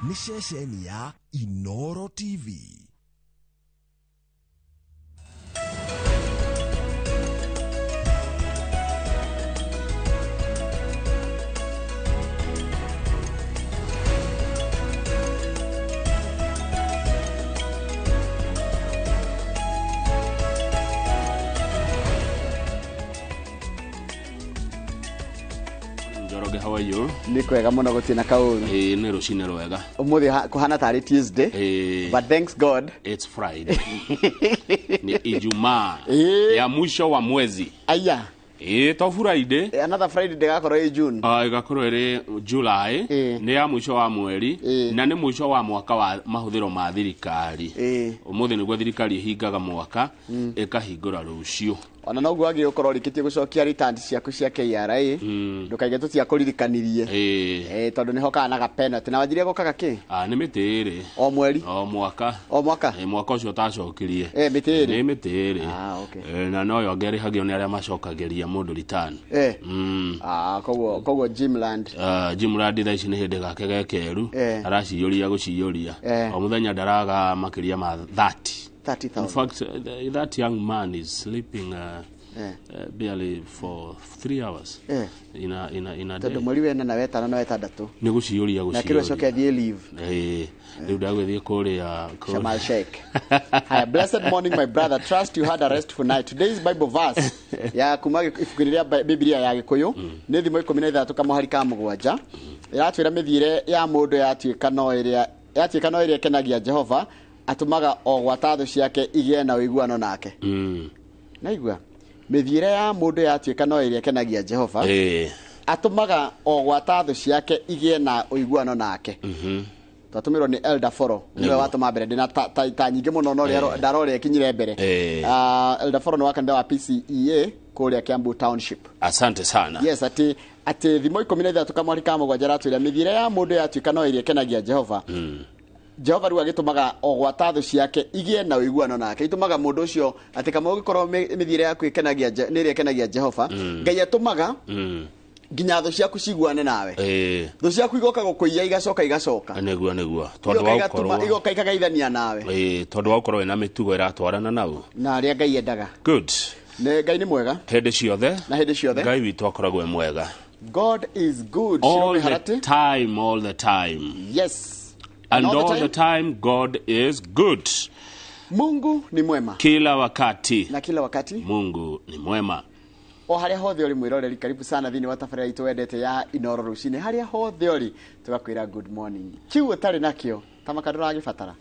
Nĩ ceceni ya Inoro TV. Njoroge, how are you? Nĩ kwega mũno, gũtirĩ na kaũru. Ĩĩ, nĩ rũcinĩ rwega. Ũmũthĩ kũhana tarĩ Tuesday, but thanks God it's Friday, nĩ Ijumaa ya mwisho wa mwezi. Aya. Ĩĩ, to Friday. Another Friday ndĩgakorwo ĩ June. Ah, ĩgakorwo ĩrĩ July. Nĩ ya mũico wa mweri na nĩ mũico wa mwaka wa mahũthĩro ma thirikari. Ũmũthĩ nĩguo thirikari ĩhingaga mwaka, ĩkahingũra rũciũ. Ona noguo wagĩrĩirwo gũkorwo ũrĩkĩtie gũcokia returns ciaku cia KRA. Ndũkaige tũtiakũririkanirie. Tondũ nĩho kaga na ga penalty na wanjirie gũkaga kĩ. Ah, nĩ mĩtĩ ĩrĩ. O mweri? O mwaka. O mwaka. Ĩĩ, mwaka ũcio ũtacokirie. Mĩtĩ ĩrĩ. Nĩ mĩtĩ ĩrĩ. Ah, okay. Na noyo ĩrĩhagio nĩ arĩa macokagĩria mũndũ return. Ah, koguo Jimland. Jim Randi thaa ici nĩ hĩndĩ gake gekeru. Araciyũria gũciyũria. O mũthenya ndaraga makĩria ma 30. 30,000. In fact, that young man is sleeping barely for 3 hours in a Tondũ day. Mweri wena na wetano na wetandatũ. Nĩ gũciyũria. Na kĩrwo coke Gũciyũria. athiĩ leave. Ĩĩ, rĩu ndagũthiĩ kũrĩa Shamal Sheikh. Hi, blessed morning, my brother. Trust you had a restful night. Today's Bible verse ya kuma ibuku-inĩ rĩa Biblia ya Gĩkũyũ nĩ Thimo 13 kamũhari ka 7. Ĩratwĩra mĩthiĩre ya mũndũ yatuĩka no ĩrĩa ĩkenagia Jehova, atũmaga o gwata thũ ciake igĩe na ũiguano nake. Naigua mĩthiĩre ya mũndũ yatuĩka no ĩrĩa ĩkenagia Jehova, atũmaga o gwata thũ ciake igĩe na ũiguano nake. Twatũmĩrwo nĩ Elder Foro, nĩwe watũma mbere. Ndĩna ta nyingĩ mũno, no rĩa ndarora ĩkinyire mbere. Ah, Elder Foro nĩ wa kanitha wa PCEA kũrĩa Kiambu Township. Asante sana. Yes, atĩ Thimo 13 kamwari ka 7 aratwĩra mĩthiĩre ya mũndũ yatuĩka no ĩrĩa ĩkenagia Jehova, Jehova rĩu agĩtũmaga o gwata thũ ciake igĩe na ũiguano nake. Itũmaga mũndũ ũcio atĩ kama ũngĩkorwo mĩthiĩre yaku ĩkenagia nĩ ĩrĩa ĩkenagia Jehova, Ngai atũmaga nginya thũ ciaku ciguane nawe. Thũ ciaku igoka gũkũiya, igacoka igacoka. Nĩguo tondũ Igoka wa igatũma gũkorwo igoka ikagaithania nawe. Ĩĩ, tondũ wa gũkorwo wĩna mĩtugo ĩratwarana nau. Na arĩa Ngai endaga. Good. Nĩ Ngai nĩ mwega. Hĩndĩ ciothe. Na hĩndĩ ciothe. Ngai witũ akoragwo e mwega. God is good. All Shirombe the Harate. time, all the time. Yes. And all the time God is good. Mungu ni mwema. Kila wakati. Na kila wakati. Mungu ni mwema. O harĩa hothe ũrĩ, mwĩroreri, karibu sana thĩinĩ wa tabarĩra itũ wendete ya Inoro rũcinĩ. Harĩa hothe ũrĩ, tũgakwĩra good morning. Kiu ũtarĩ nakĩo tamaka ndũragĩbatara,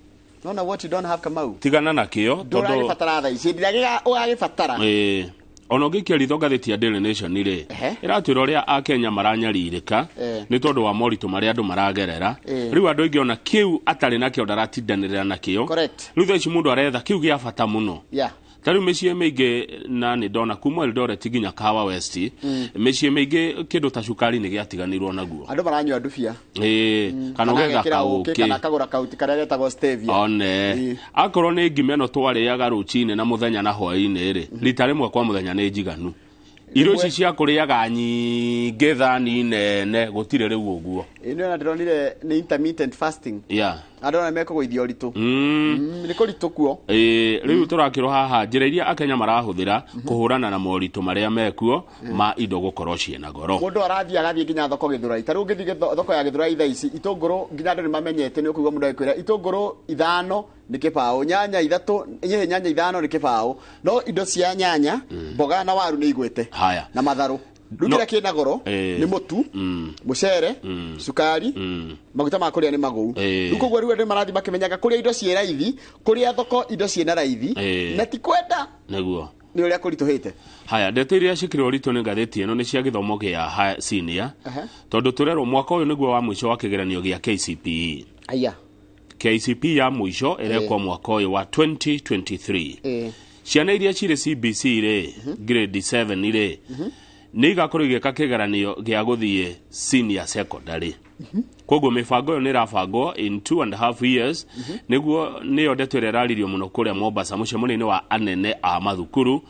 nona what you don't have, Kamau. Tigana nakĩo tondũ Ndũragĩbatara thaa ici, hĩndĩ ĩrĩa ũgagĩbatara. Ĩĩ, ona ũngĩikia ritho ngathĩti ya Daily Nation rĩ, ĩratwĩra ũrĩa Akenya maranyarirĩka nĩ tondũ wa moritũ marĩa andũ maragerera. Rĩu andũ aingĩ ona kĩu atarĩ nakĩo ndaratindanĩrĩra nakĩo. Rĩu thaa ici mũndũ aretha kĩu gĩa bata mũno. Ta rĩu mĩciĩ mĩingĩ, na nĩ ndona kuma Eldoret nginya Kahawa West, mĩciĩ mĩingĩ kĩndũ ta cukari nĩ gĩatiganĩirwo naguo. Andũ maranyua ndubia. Ĩĩ, kana ũgetha agekĩra ũkĩ, kana kaũkĩ. akagũra kauti karĩa getagwo stevia. One akorwo nĩ ngima ĩno twarĩaga rũcinĩ na mũthenya na hwaĩ-inĩ rĩ, rita rĩmwe kwa mũthenya nĩ njiganu. Irio ici cia kũrĩaga nyingĩ thani nene gũtirĩ rĩu ũguo. Ĩno ona ndĩronire nĩ intermittent fasting. Andũ ona mekũgũithia ũritũ. Nĩ kũritũ kuo. Ĩĩ, rĩu tũrakĩrwo haha njĩra iria Akenya marahũthĩra kũhũrana na moritũ marĩa mekuo ma indo gũkorwo ciĩna goro. Mũndũ arathiĩ agathiĩ nginya thoko Gĩthũrai. Ta rĩu ũngĩthiĩ thoko ya Gĩthũrai thaa ici, itũngũrũ nginya andũ nĩ mamenyete, nĩ ũkũigua mũndũ agĩkwĩra itũngũrũ 5 nĩ kĩbaũ, nyanya 3, nyanya 5 nĩ kĩbaũ. No indo cia nyanya, mboga na waru nĩ igwĩte. Haya. Na matharũ. Rĩu No. kĩrĩa kĩna goro nĩ mũtu, mũcere, cukari, maguta ma kũrĩa nĩ magũu. Rĩu koguo rĩu andũ nĩ marathiĩ makĩmenyaga kũrĩa indo ciĩ raithi, kũrĩa thoko indo ciĩna raithi, na ti kwenda nĩ ũrĩa kũritũhĩte. Haya, ndeto iria ciĩkĩrwo ũritũ nĩ ngathĩti ĩno nĩ cia gĩthomo gĩa senior, tondũ tũrerwo mwaka ũyũ nĩguo wa mũico wa kĩgeranio gĩa KCPE. Aya. KCPE ya mũico ĩrekwo mwaka ũyũ wa 2023. Ciana iria cirĩ CBC rĩ, grade 7 rĩ, nĩ igakorwo igĩka kĩgeranio gĩa gũthiĩ senior secondary. Koguo mĩbango ĩyo nĩ ĩrabangwo in 2.5 years. Nĩguo nĩyo ndeto ĩrĩa ĩraririo mũno kũrĩa Mombasa mũcemanio-inĩ wa anene a mathukuru,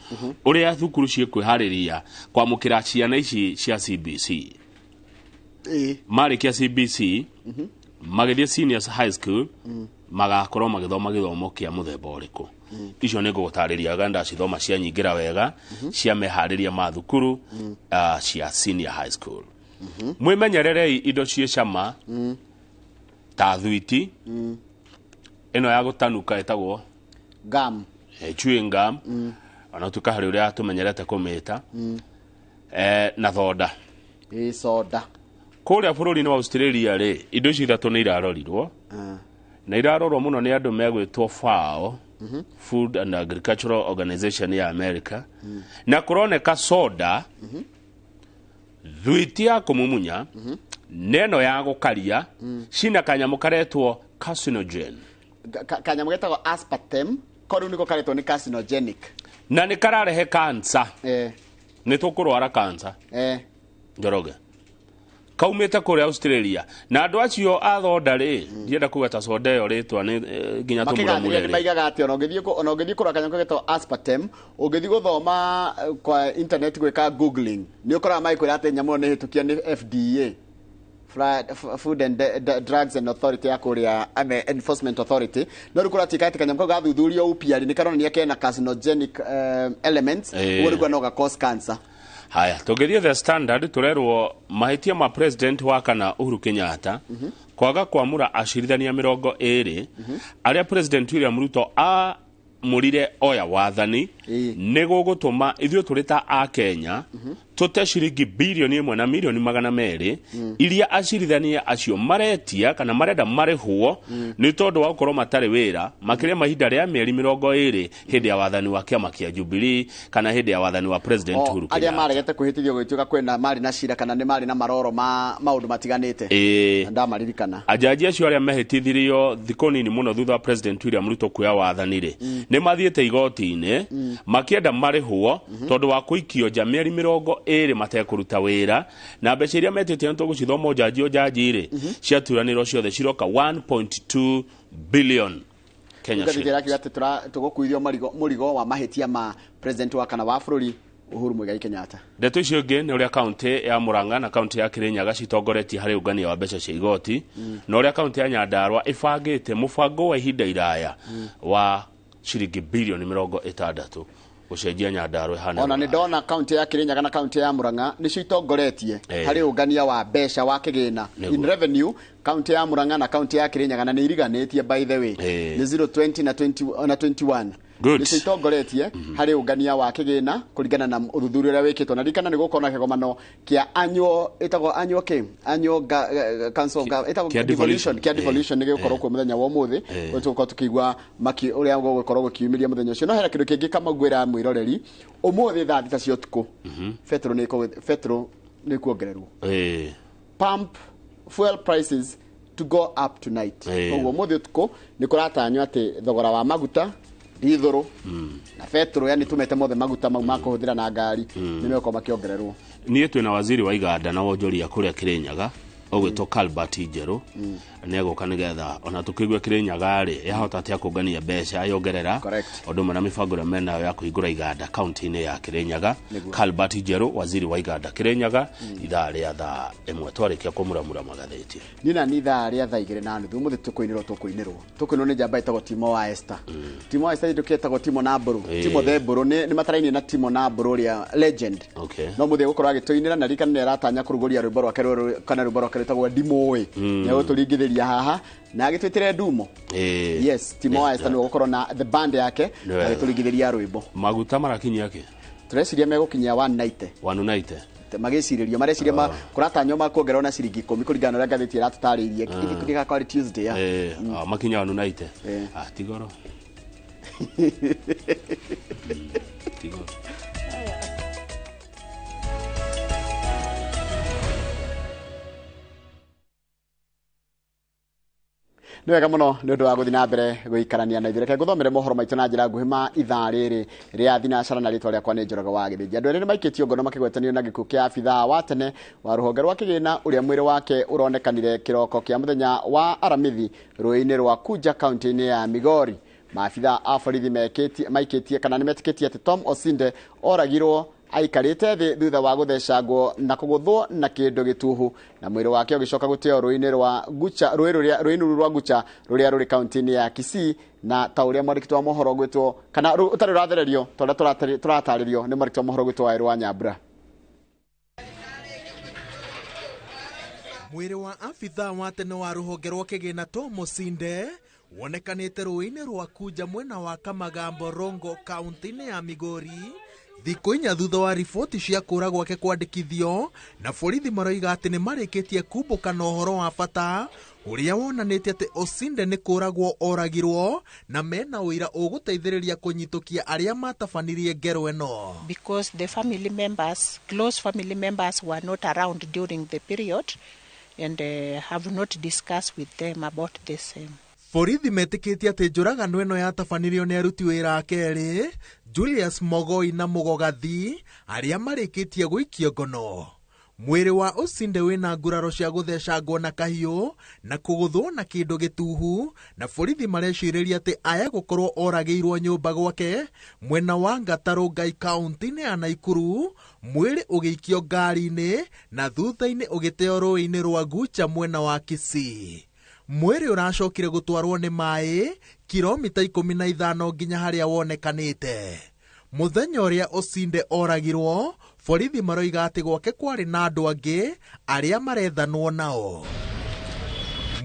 ũrĩa thukuru ciĩkwĩharĩria kwamũkĩra ciana ici cia CBC. Marĩkia CBC. Magĩthiĩ senior high school magakorwo magĩthoma gĩthomo kĩa mũthemba ũrĩkũ? Icio nĩ ngũgũtarĩria wega, ndacithoma cia nyingĩra wega cia meharĩria ma thukuru cia senior high school. Mwĩmenyererei indo ciĩ cama ta thwiti ĩno ya gũtanuka ĩtagwo gum, chewing gum, ona tuĩka harĩ ũrĩa tũmenyerete kũmĩta, na thoda. Ĩ soda. Kũrĩa bũrũri-inĩ wa Australia rĩ, indo ici ithatũ nĩ irarorirwo na irarorwo mũno nĩ andũ megwĩtwo FAO, Food and Agricultural Organization ya America, na kũroneka soda, thwiti ya kũmumunya na ĩno ya gũkaria cina kanyamũ karetwo carcinogen. Kanyamũ getagwo aspartame, ko rĩu nĩko karetwo nĩ carcinogenic. Na nĩ kararehe cancer. Nĩ tũkũrwara cancer. Njoroge kaumĩte kũrĩa Australia, na andũ acio a thonda rĩ, ndienda kũgweta soda ĩyo rĩtwa nĩ nginya makĩgathĩrĩria tũmũramure nĩ rĩ. maigaga atĩ ona ũngĩthiĩ kũrora kanyamũ getagwo aspartame, ũngĩthiĩ gũthoma kwa internet gwĩka googling, nĩ ũkoraga magĩkwĩra atĩ nyamũ ĩyo nĩ hĩtũkie nĩ FDA, Food and Drugs and Authority ya kũrĩa Enforcement Authority, no rĩu kũratuĩka atĩ kanyamũ kau gathuthurio upya rĩ, nĩ karonania kena carcinogenic elements, ũguo nĩguo no ga cause cancer. Haya, tũngĩthiĩ The Standard tũrerwo mahĩtia ma president wa kana Uhuru Kenyatta kwaga kwamũra acirithania 20 arĩa President William Ruto amũrire oya wathani nĩ gũgũtũma ithuĩ tũrĩ ta a Kenya tũte ciringi 1 na milioni 200 iria acirithania acio maretia kana marenda marĩhwo nĩ tondũ wa gũkorwo matarĩ wĩra makĩria ma ihinda rĩa mĩeri 20 hĩndĩ ya wathani wa kĩama kĩa Jubilee kana hĩndĩ ya wathani wa President Uhuru Arĩa Kenyatta. maregete kwĩhĩtithio gũgĩtuĩka kwĩna marĩ na cira kana nĩ marĩ na maroro ma maũndũ matiganĩte. Ndamaririkana. Ajaji acio arĩa mehĩtithirio thikũ nini mũno thutha wa President William Ruto kuoya wathani rĩ, nĩ mathiĩte igoti-inĩ makĩenda marĩhwo tondũ wa kũikio nja mĩeri 20 matekũruta wĩra, na mbeca iria metĩtie nĩ tũgũcithoma ũjanji ũjanji rĩ, ciaturanĩrwo ciothe ciroka 1.2 billion Kenya Ngathĩti shillings. ĩrakiuga atĩ tũgũkuithio mũrigo wa mahĩtia ma president wa kana wa bũrũri Uhuru Muigai Kenyatta. Ndeto icio ingĩ nĩ ũrĩa kaũntĩ ya Murang'a na kaũntĩ ya Kirinyaga citongoretie harĩ ũngania wa mbeca cia igoti, na ũrĩa kaũntĩ ya Nyandarua ĩbangĩte mũbango wa ihinda iraya wa ciringi bilioni 60 gũcenjia Nyandarua ĩhane Ona nĩ Rũraya. ndona kaũntĩ ya Kirinyaga na kaũntĩ ya Murang'a nĩcio itongoretie harĩ ũngania wa mbeca wa kĩgĩna in revenue. Kaũntĩ ya Murang'a na kaũntĩ ya Kirinyaga na nĩ iriganĩtie, by the way, nĩ 020 na 20 na 21. Good. Nĩcio itongoretie harĩ ũngania wa kĩgĩna kũringana na ũthuthuria ũrĩa wĩkĩtwo, na ririkana nĩ gũkorwo na kĩgomano kĩa annual, ĩtagwo annual kĩ annual council of ĩtagwo Kĩa devolution, devolution. Kĩa devolution nĩ gĩgũkorwo kuo mũthenya wa ũmũthĩ, ũrĩa tũgũkorwo tũkĩigua maki ũrĩa gũgũkorwo gũkiumĩria mũthenya ũcio. No hena kĩndũ kĩngĩ kamau ngwĩra mwĩroreri, ũmũthĩ thaa 6 cia ũtukũ betũrũ nĩ kuongererwo. Pump fuel prices to go up tonight. Koguo ũmũthĩ ũtukũ nĩ kũratanywo atĩ thogora wa maguta ndithũrũ na betũrũ, yani tũmete mothe maguta mau ma kũhũthĩra na ngari, nĩ megũkorwo makĩongererwo. Niĩ twĩna waziri wa iganda na wonjoria kũrĩa Kirinyaga ũgwĩtwo Calbert Njerũ, nĩ egũka nĩgetha ona tũkĩigue Kirinyaga rĩ yahota atĩa kũngania mbeca yongerera ũndũ ũmwe na mĩbango ĩrĩa menayo ya kũhingũra iganda kaunti-inĩ ya Kirinyaga. Calbert Njerũ, waziri wa iganda Kirinyaga, ithaa rĩa thaa 1 twarĩkia kũmuramura magathĩti. Niĩ na ni ithaa rĩa thaa 2:30 ũmũthĩ tũkũinĩrwo nĩ njamba ĩtagwo Timo wa Esther. Timo wa Esther ndũkĩetagwo Timo na Mbũrũ. Timo the Mbũrũ nĩ matarainie na Timo na Mbũrũ ũrĩa legend. No mũthĩ egũkorwo agĩtũinĩra, na ririkana nĩ aratanya kũrugũria rwĩmbo rwake rwerũ kana rwĩmbo rwake rwĩtagwo Ndimũĩ. Nĩ egũtũringithĩria haha na agĩtwĩtĩre ndumo. Yes, Timo wa Esther nĩwe ũgũkorwo na the band yake Nĩ wega. agĩtũringithĩria rwĩmbo. Maguta marakinyia kĩ? Tũreciria megũkinyia 190. 190. Magĩcirĩrio mareciria kũratanywo makuongererwo na ciringi 10 kũringana na ũrĩa ngathĩti ĩratũtarĩirie. Gĩgakorwo arĩ Tuesday ya. Makinya 190. Tigoro. Tigoro. Nĩ wega mũno nĩ ũndũ wa gũthiĩ na mbere gũikarania na ithuĩ. Reke ngũthomere mohoro maitũ na njĩra nguhĩ ma ithaa rĩrĩ rĩa thinacara, na rĩtwa rĩakwa nĩ Njoroge wa Gĩthĩnji. Andũ erĩ nĩ maikĩtio ngono makĩgwetanio na gĩkuũ kĩa abithaa wa tene wa rũhonge rwa kĩgĩna ũrĩa mwĩrĩ wake ũronekanire kĩroko kĩa mũthenya wa Aramithi rũĩ-inĩ rwa Kuja kaunti-inĩ ya Migori. Maabithaa a borithi maikĩtie kana nĩ metĩkĩtie atĩ Tom Osinde oragirwo Aikarĩte thĩ thutha wa gũthecangwo na kũgũthwo na kĩndũ gĩtuhu, na mwĩrĩ wake ũgĩcoka gũteo rũĩ-inĩ rwa Gucha, rũĩ rũrĩa rũĩ rũu rwa Gucha rũrĩa rũrĩ kaunti-inĩ ya Kisii, na ta ũrĩa mwandĩki wa mohoro gwĩtwo kana ũtarĩ ũrathererio ta ũrĩa tũratarĩrio nĩ mwandĩki wa mohoro gwĩtwo Waweru wa Nyambura. Mwĩrĩ wa abithaa wa tene wa rũhonge rwa kĩgĩna Tom Osinde wonekanĩte rũĩ-inĩ rwa Kunja mwena wa Kamagambo Rongo kaunti-inĩ ya Migori thikũ 4 thutha wa riboti cia kũra gwake kwandĩkithio, na borithi maroiga atĩ nĩ marĩkĩtie kumbũka na ũhoro wa bata ũrĩa wonanĩtie atĩ Osinde nĩ kũragwo oragirwo, na mena ũira ũgũteithĩrĩria kũnyitũkia arĩa matabanirie ngero ĩno. Because the family members, close family members were not around during the period and have not discussed with them about the same. Borithi metĩkĩtie atĩ njũragano ĩno yatabanirio nĩ aruti wĩra a kerĩ Julius Mogoi na Mũgogathi arĩa marĩkĩtie gũikio ngono. Mwĩrĩ wa Osinde wĩna nguraro cia gũthecangwo na kahiũ na kũgũthwo na kĩndũ gĩtuhu, na borithi marecirĩria atĩ aya gũkorwo oragĩirwo nyũmba gwake mwena wa Ngatarũngai kaunti-inĩ ya Naikuru, mwĩrĩ ũgĩikio ngari-inĩ na thutha-inĩ ũgĩteo rũĩ-inĩ rwa Gucha mwena wa Kisii. Mwĩrĩ ũracokire gũtwarwo nĩ maĩ kilomita 15 nginya harĩa wonekanĩte. Mũthenya ũrĩa Osinde oragirwo, borithi maroiga atĩ gwake kwarĩ na andũ angĩ arĩa marethanwo nao.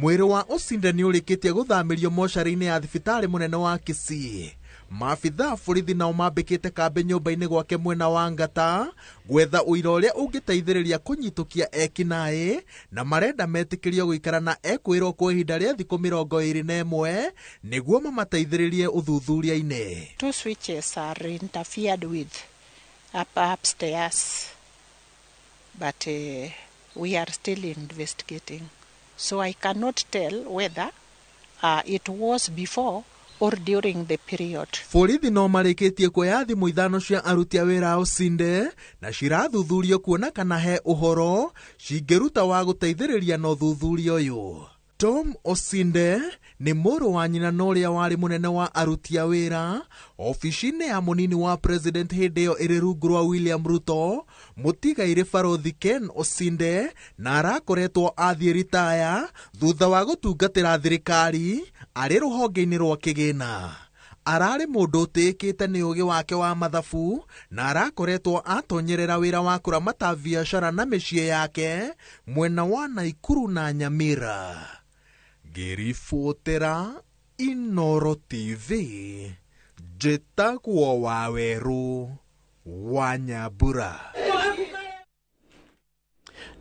Mwĩrĩ wa Osinde nĩ ũrĩkĩtie gũthamĩrio mocarĩ-inĩ ya thibitarĩ mũnene wa Kisii. Maabithaa borithi nao mambĩkĩte kambĩ nyũmba-inĩ gwake mwena wa Ngata gwetha ũira ũrĩa ũngĩteithĩrĩria kũnyitũkia ekinaĩ, na marenda metĩkĩrio gũikara na ekwĩrwo kwa ihinda rĩa thikũ 21 nĩguo mamateithĩrĩrie ũthuthuria-inĩ. 2 switches are interfered with up upstairs, but we are still investigating, so I cannot tell whether it was before or during the period. Borithi no marĩkĩtie kuoya thimũ 5 cia aruti a wĩra a Osinde na cirathuthurio kuona kana he ũhoro cingĩruta wa gũteithĩrĩria na ũthuthuria ũyũ. Tom Osinde nĩ mũrũ wa nyina na ũrĩa warĩ mũnene wa aruti a wĩra obici-inĩ ya mũnini wa president hĩndĩ ĩyo ĩrĩ rungu rwa William Ruto, mũtigairĩ Barothi Ken Osinde, na arakoretwo athiĩ ritaya thutha wa gũtungatĩra thirikari arĩ rũhonge-inĩ rwa kĩgĩna. Ararĩ mũndũ ũtĩĩkĩte nĩ ũgĩ wake wa mathabu na arakoretwo atonyerera wĩra wa kũramata biacara na mĩciĩ yake mwena wa Naikuru na Nyamira. Ngĩribotera Inoro TV, njĩtagwo Waweru wa Nyambura.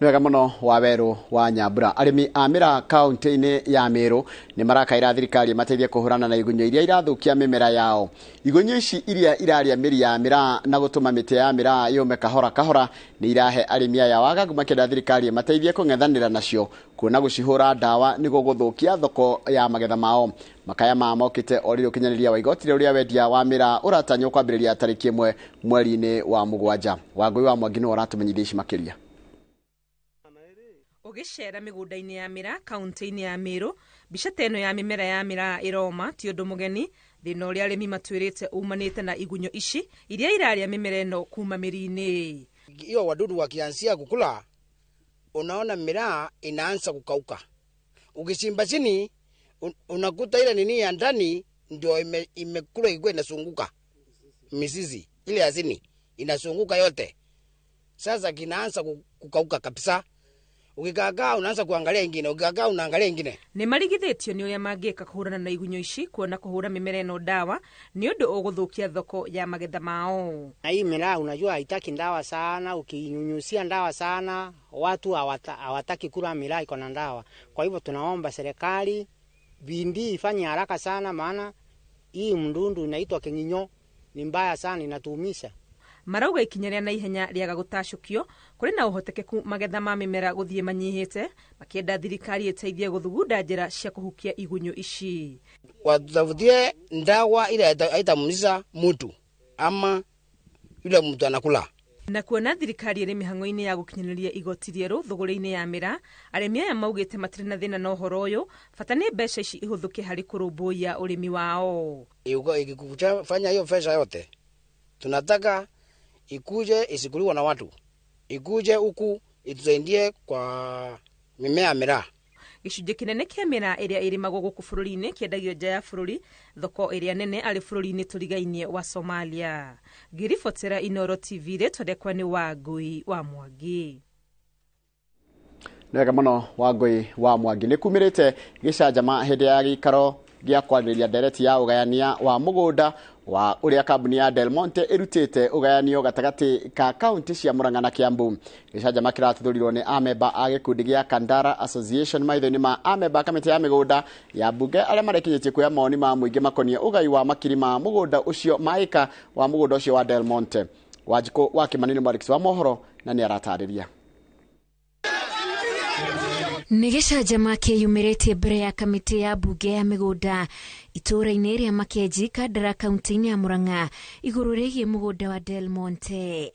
Nĩ wega mũno Waweru wa Nyambura. Arĩmi a mĩraa kaunti-inĩ ya Meru nĩ marakaĩra thirikari mateithie kũhũrana na igunyũ iria irathũkia mĩmera yao. Igunyũ ici iria irarĩa mĩri ya mĩraa na gũtũma mĩtĩ ya mĩraa yũme kahora kahora nĩ irahe arĩmi aya wagagu makĩenda thirikari mateithie kũng'ethanĩra nacio, kuona gũcihũra ndawa nĩ gũgũthũkia thoko ya magetha mao. Makaya ma mokĩte o rĩrĩ ũkinyanĩria wa igoti rĩrĩa wendia wa mĩraa ũratanywo kwambĩrĩria tarĩki 1 mweri-inĩ wa 7. Wangũi wa Mwangi nĩwe ũratũmenyithia ici makĩria. Ũgĩcera mĩgũnda-inĩ ya mĩraa kaunti-inĩ ya Meru, mbica ta ĩno ya mĩmera ya mĩraa ĩroma ti ũndũ mũgeni. Thĩna ũrĩa arĩmi matwĩrĩte umanĩte na igunyũ ici iria irarĩa mĩmera ĩno kuma mĩri-inĩ. Hiyo wadudu wakianzia kukula, unaona miraa inaanza kukauka. Ukichimba chini unakuta ile nini ya ndani ndio imekula ikuwa inasunguka. Mizizi ile ya chini inasunguka yote. Sasa kinaanza kukauka kabisa. Ukikakaa unaanza kuangalia ingine, ukikakaa unaangalia ingine. Nĩ marigithĩtio nĩ ũrĩa mangĩka kũhũrana na igunyũ ici, kuona kũhũra mĩmera ĩno ndawa nĩ ũndũ ũgũthũkia thoko ya magetha mao. Na hii miraa unajua haitaki ndawa sana, ukinyunyusia ndawa sana watu hawataki kula miraa iko na ndawa. Kwa hivyo tunaomba serikali bindi ifanye haraka sana, maana hii mdundu inaitwa kinginyo ni mbaya sana, inatuumisha. Marauga ikinya rĩa naihenya rĩaga gũtacũkio kũrĩ na ũhotekeku magetha ma mĩmera gũthiĩ manyihĩte, makĩenda thirikari ĩteithie gũthugunda njĩra cia kũhukia igunyũ ici. Watutafutie ndawa ile haitamuumiza mtu ama yule mtu anakula. Na kuona thirikari ĩrĩ mĩhang'o-inĩ ya gũkinyanĩria igoti rĩerũ thũgũrĩ-inĩ ya mĩraa, arĩmi aya maugĩte matirĩ na thĩna na ũhoro ũyũ, bata nĩ mbeca ici ihũthũke harĩ kũrũmbũiya ũrĩmi wao. Ikifanya hiyo pesa yote tunataka Ikuje isikuliwa na watu, ikuje huku itusaidie kwa mimea ya miraa. Gĩcunjĩ kĩnene kĩa mĩraa ĩrĩa ĩrĩmagwo gũkũ bũrũri-inĩ kĩendagio nja ya bũrũri, thoko ĩrĩa nene arĩ bũrũri-inĩ tũrigainie wa Somalia. Ngĩribotera Inoro TV, rĩtwa rĩakwa nĩ Wangũi wa Mwangi. Nĩ wega mũno Wangũi wa Mwangi. Nĩ kumĩrĩte gĩcanjama hĩndĩ ya gĩikaro gĩa kwarĩrĩria ndereti ya ũgayania wa mũgũnda wa ũrĩa kambuni ya Del Monte ĩrutĩte ũgayanio gatagatĩ ka kaunti cia Murang'a na Kiambu. Gĩcanjama kĩratuthũrirwo nĩ amemba a gĩkundi gĩa Kandara Association maitho-inĩ ma amemba a kamĩtĩ ya mĩgũnda ya mbunge arĩa marekinyĩtie kuoya mawoni ma mũingĩ makoniĩ ũgai wa makiri ma mũgũnda ũcio maĩka wa mũgũnda ũcio wa Del Monte. Wanjikũ wa Kĩmani nĩ mwandĩki wa mohoro na nĩ aratarĩria. Nĩ gĩcanjama kĩyumĩrĩtie mbere ya kamĩtĩ ya mbunge ya mĩgũnda itũũra-inĩ rĩa Makenji, Kandara, kaunti-inĩ ya Murang'a igũrũ rĩgiĩ mũgũnda wa Del Monte.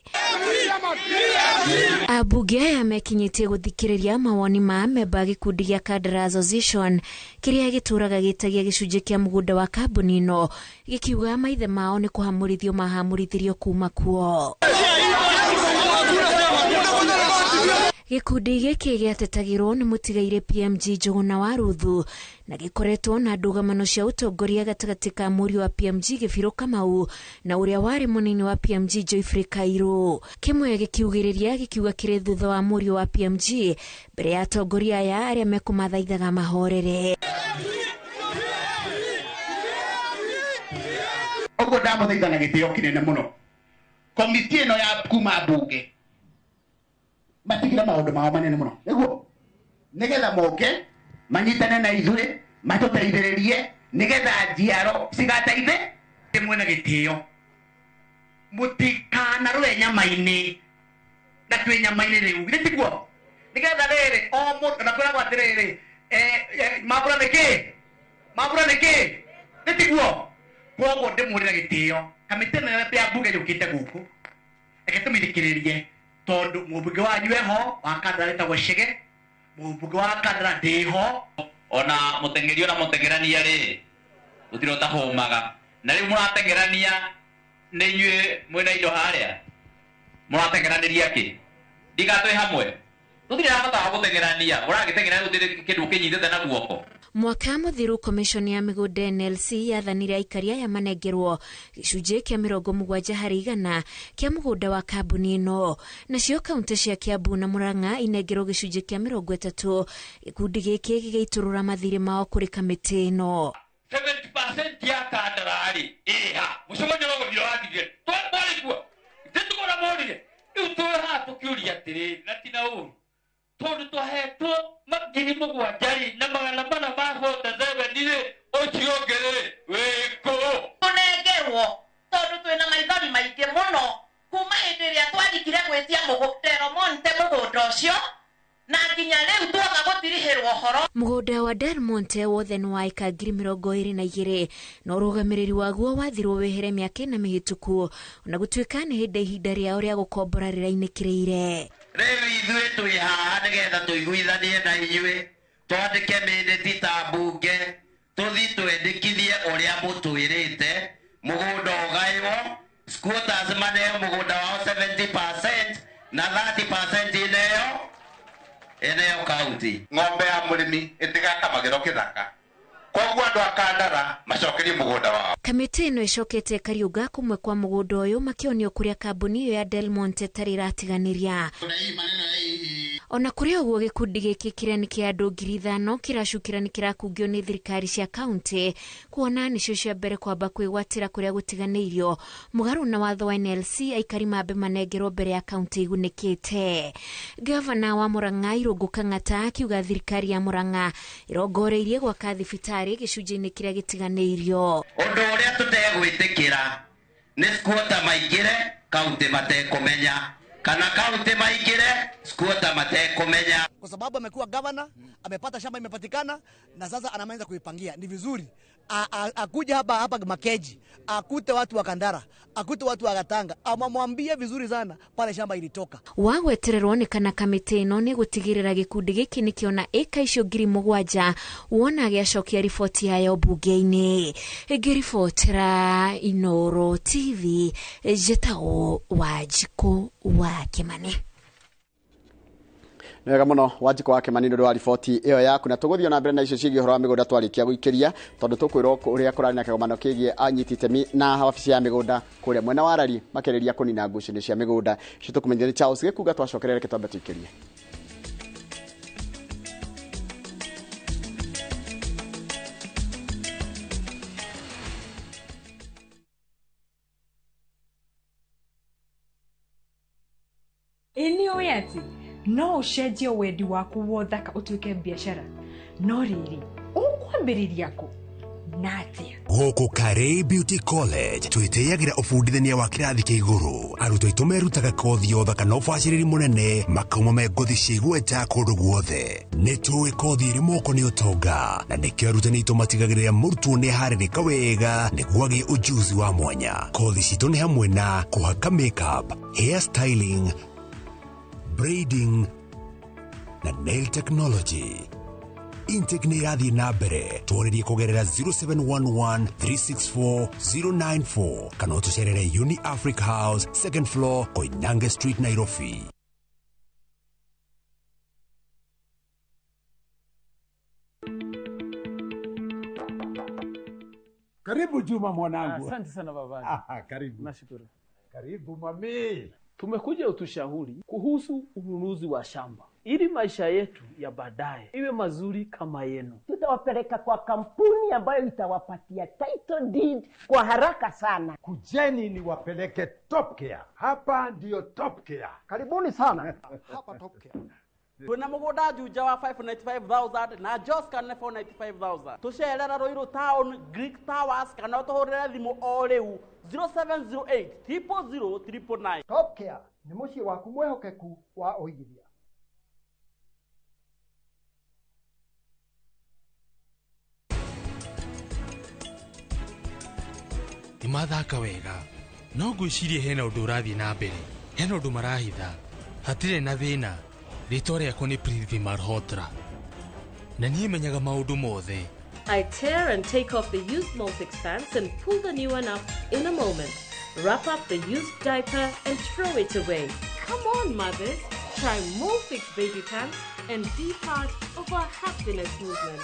Ambunge aya mekinyĩtie gũthikĩrĩria mawoni ma amemba a gĩkundi gĩa Kandara Association kĩrĩa gĩtũũraga gĩtagia gĩcunjĩ kĩa mũgũnda wa kambuni ĩno, gĩkiuga maithe mao nĩ kũhamũrithio mahamũrithirio kuma kuo. Gĩkundi gĩkĩ gĩatetagĩrwo nĩ mũtigairĩ PMG Njũgũna wa Ruthu na gĩkoretwo na ndũgamano cia ũtongoria gatagatĩ ka mũriũ wa PMG Gĩbirũ Kamau na ũrĩa warĩ mũnini wa PMG Geoffrey Kairũ. Kĩmwe gĩkiugĩrĩria gĩkiuga kĩrĩ thutha wa mũriũ wa PMG mbere ya atongoria aya arĩa mekũmathaithaga mahorere. Ũguo ndamũthaitha na gĩtĩo kĩnene mũno komiti ĩno ya kuma mbunge matigire maũndũ mao manene mũno nĩguo nĩgetha moke manyitane na ithuĩ matũteithĩrĩrie nĩgetha njiaro cigateithe mwena gĩtĩo mũtikanarũe nyama-inĩ na twĩ nyama-inĩ rĩu githĩ tiguo nĩgetha rĩrĩ o mũndũ na kwĩragwo atĩrĩrĩ mambũra nĩ kĩ mambũra nĩ kĩ nĩ tiguo koguo ndĩmwĩrĩra gĩtĩo kamĩtĩ ĩno ya mbunge yũkĩte gũkũ reke tũmĩthikĩrĩrie tondu mũmbunge wanyu eho wa Kandara wĩtagwo Chege, mũmbunge wa Kandara ndĩho ona mũteng'eri ona mũteng'erania rĩ gũtirĩ ũtahũmaga na rĩu mũrateng'erania nĩ inyuĩ mwĩna indo harĩa mũrateng'eranĩria kĩ ndiga twĩ hamwe tũtirĩ na bata wa gũteng'erania ũragĩteng'era gũtirĩ kĩndũ ũkĩnyitĩte na guoko. Mwaka mũthiru Commission ya mĩgũnda NLC yathanire aikari aya manengerwo gĩcunjĩ kĩa 70% kĩa mũgũnda wa kambuni ĩno, nacio kaunti cia Kiambu na Murang'a inengerwo gĩcunjĩ kĩa 30. Gĩkundi gĩkĩ gĩgĩitũrũra mathirĩ mao kũrĩ kamĩtĩ ĩno. 70% ya Kandara rĩ ĩha mũcemanio wa gũthira wathirire twarĩ kuo tĩtũkona morire rĩu twĩ haha tũkĩũria atĩrĩrĩ na ti na ũru tondu twahetwo 7,447 rĩ ũcio ũngĩ rĩ wĩkũ tũnengerwo tondu twĩna maithori maingĩ mũno kuma hĩndĩ ĩrĩa twathikire gwĩtia Del Monte mũgũnda ũcio na nginya rĩu twaga gũtirihĩrwo ũhoro. Mũgũnda wa Del Monte wothe nĩ wa ĩka 22,000 na ũrũgamĩrĩri waguo wathirwo wehere mĩaka 4 mĩhĩtũku ona gũtuĩka nĩ hĩndĩ ihinda rĩao rĩa gũkombora rĩrainĩkĩrĩire. Rĩu ithuĩ twĩ haha nĩgetha tũiguithanie na inyuĩ twandĩke mĩnĩti ta mbunge tũthiĩ twendekithie ũrĩa mũtwĩrĩte mũgũnda ũgaywo squatters maneo mũgũnda wao 70% na 30% ineo kaunti. Ng'ombe ya mũrĩmi ĩtigakamagĩrwo kĩthaka koguo andũ a Kandara macokerie mũgũnda wao. Kamĩtĩ ĩno ĩcokete kariũga kũmwe kwa mũgũnda ũyũ makĩonio kũrĩa kambuni ĩyo ya Del Monte ĩtarĩ ĩratiganĩria. Ona kũrĩ ũguo gĩkundi gĩkĩ kĩrĩa nĩ kĩa andũ 5,000 kĩracukĩra nĩ kĩrakungio nĩ thirikari cia kaunti kuona nĩcio cia mbere kwamba kwĩgwatĩra kũrĩa gũtiganĩirio mũgarũ na watho wa NLC aikari mambe manengerwo mbere ya kaunti igunĩkĩte. Gavana wa Murang'a Irũngũ Kang'ata akiuga thirikari ya Murang'a ĩrongoreirie gwaka thibitarĩ gĩcunjĩ-inĩ kĩrĩa gĩtiganĩirio. Ũndũ ũrĩa tũtegwĩtĩkĩra nĩ squatter maingĩre kaunti matekũmenya kana kaunti maingĩre Squatter matekumenya. Kwa sababu amekuwa governor, amepata shamba imepatikana na sasa anaanza kuipangia. Ni vizuri akuja hapa Makeji, akute watu wa Kandara, akute watu wa Gatanga, amwambie vizuri sana pale shamba ilitoka. Wagwetererwo nĩ kana kamĩtĩ ĩno nĩ gũtigĩrĩra gĩkundi gĩkĩ nĩkĩona ĩka icio 7,000 wona gĩacokia riboti yayo bunge-inĩ. Ngĩribotera Inoro TV, njĩtagwo Wanjikũ wa Kĩmani. Nĩ wega mũno Wanjikũ wa Kĩmani nĩ ũndũ wa riboti ĩyo yaku, na tũgũthiĩ na mbere na icio ciĩgiĩ ũhoro wa mĩgũnda twarĩkia gũikĩria, tondũ tũkwĩrwo ũrĩa kũrarĩ na kĩgomano kĩgiĩ anyiti itemi na wabici ya mĩgũnda kũrĩa mwena wa Rari makĩrĩria kũnina ngucanio cia mĩgũnda. Icio tũkũmenyithia nĩ Charles Gĩkunga, twacokerere reke twambe tũikĩrie. Ĩ nĩ ũĩ atĩ no ũcenjie wendi waku wa ũthaka ũtuĩke biacara, no rĩrĩ ũkwambĩrĩria kũ na atĩa? Gũkũ Karĩ Beauty College twĩtĩyagĩra ũbundithania wa kĩrathi kĩa igũrũ. Arutwo aitũ merutaga kothi ya ũthaka na ũbacĩrĩri mũnene, makauma me ngothi cia igweta kũndũ guothe. Nĩ tũĩ kothi ĩrĩ moko nĩ ũtonga, na nĩkĩo arutani aitũ matigagĩrĩra mũrutwo nĩ aharĩrĩka wega nĩguo agĩe ũjuzi wa mwanya. Kothi citũ nĩ hamwe na kũhaka makeup, hair styling, braiding na nail technology. Intake nĩ ĩrathiĩ na mbere, twarĩrie kũgerera 0711 364 094 kana ũtũcerere Uni Africa House, second floor, Koinange Street, Nairobi. Karibu Juma mwanangu. Asante sana baba. Karibu. Nashukuru. Karibu mami. Tumekuja utushauri kuhusu ununuzi wa shamba ili maisha yetu ya baadaye iwe mazuri kama yenu. Tutawapeleka kwa kampuni ambayo itawapatia title deed kwa haraka sana. Kujeni niwapeleke Top Care. Hapa ndiyo Top Care. Karibuni sana. Hapa Top Care. Twina mugunda Juja wa 595,000 na Joska nĩ 495,000. Tucerera Ruiru Town, Greek Towers kana utuhurire thimu o riu 0708 000 999. Top Care nĩ mũciĩ waku mwĩhokeku wa ũigithia. Nĩ mathaka wega, no ngwĩciria hena ũndũ ũrathiĩ na mbere, hena ũndũ marahitha, hatirĩ na thĩna. Rĩtwa rĩakwa nĩ Prithvi Malhotra, na niĩ menyaga maũndũ mothe. I tear and take off the used Molfix pants and pull the new one up in a moment. Wrap up the used diaper and throw it away. Come on, mothers, try Molfix baby pants and be part of our happiness movement.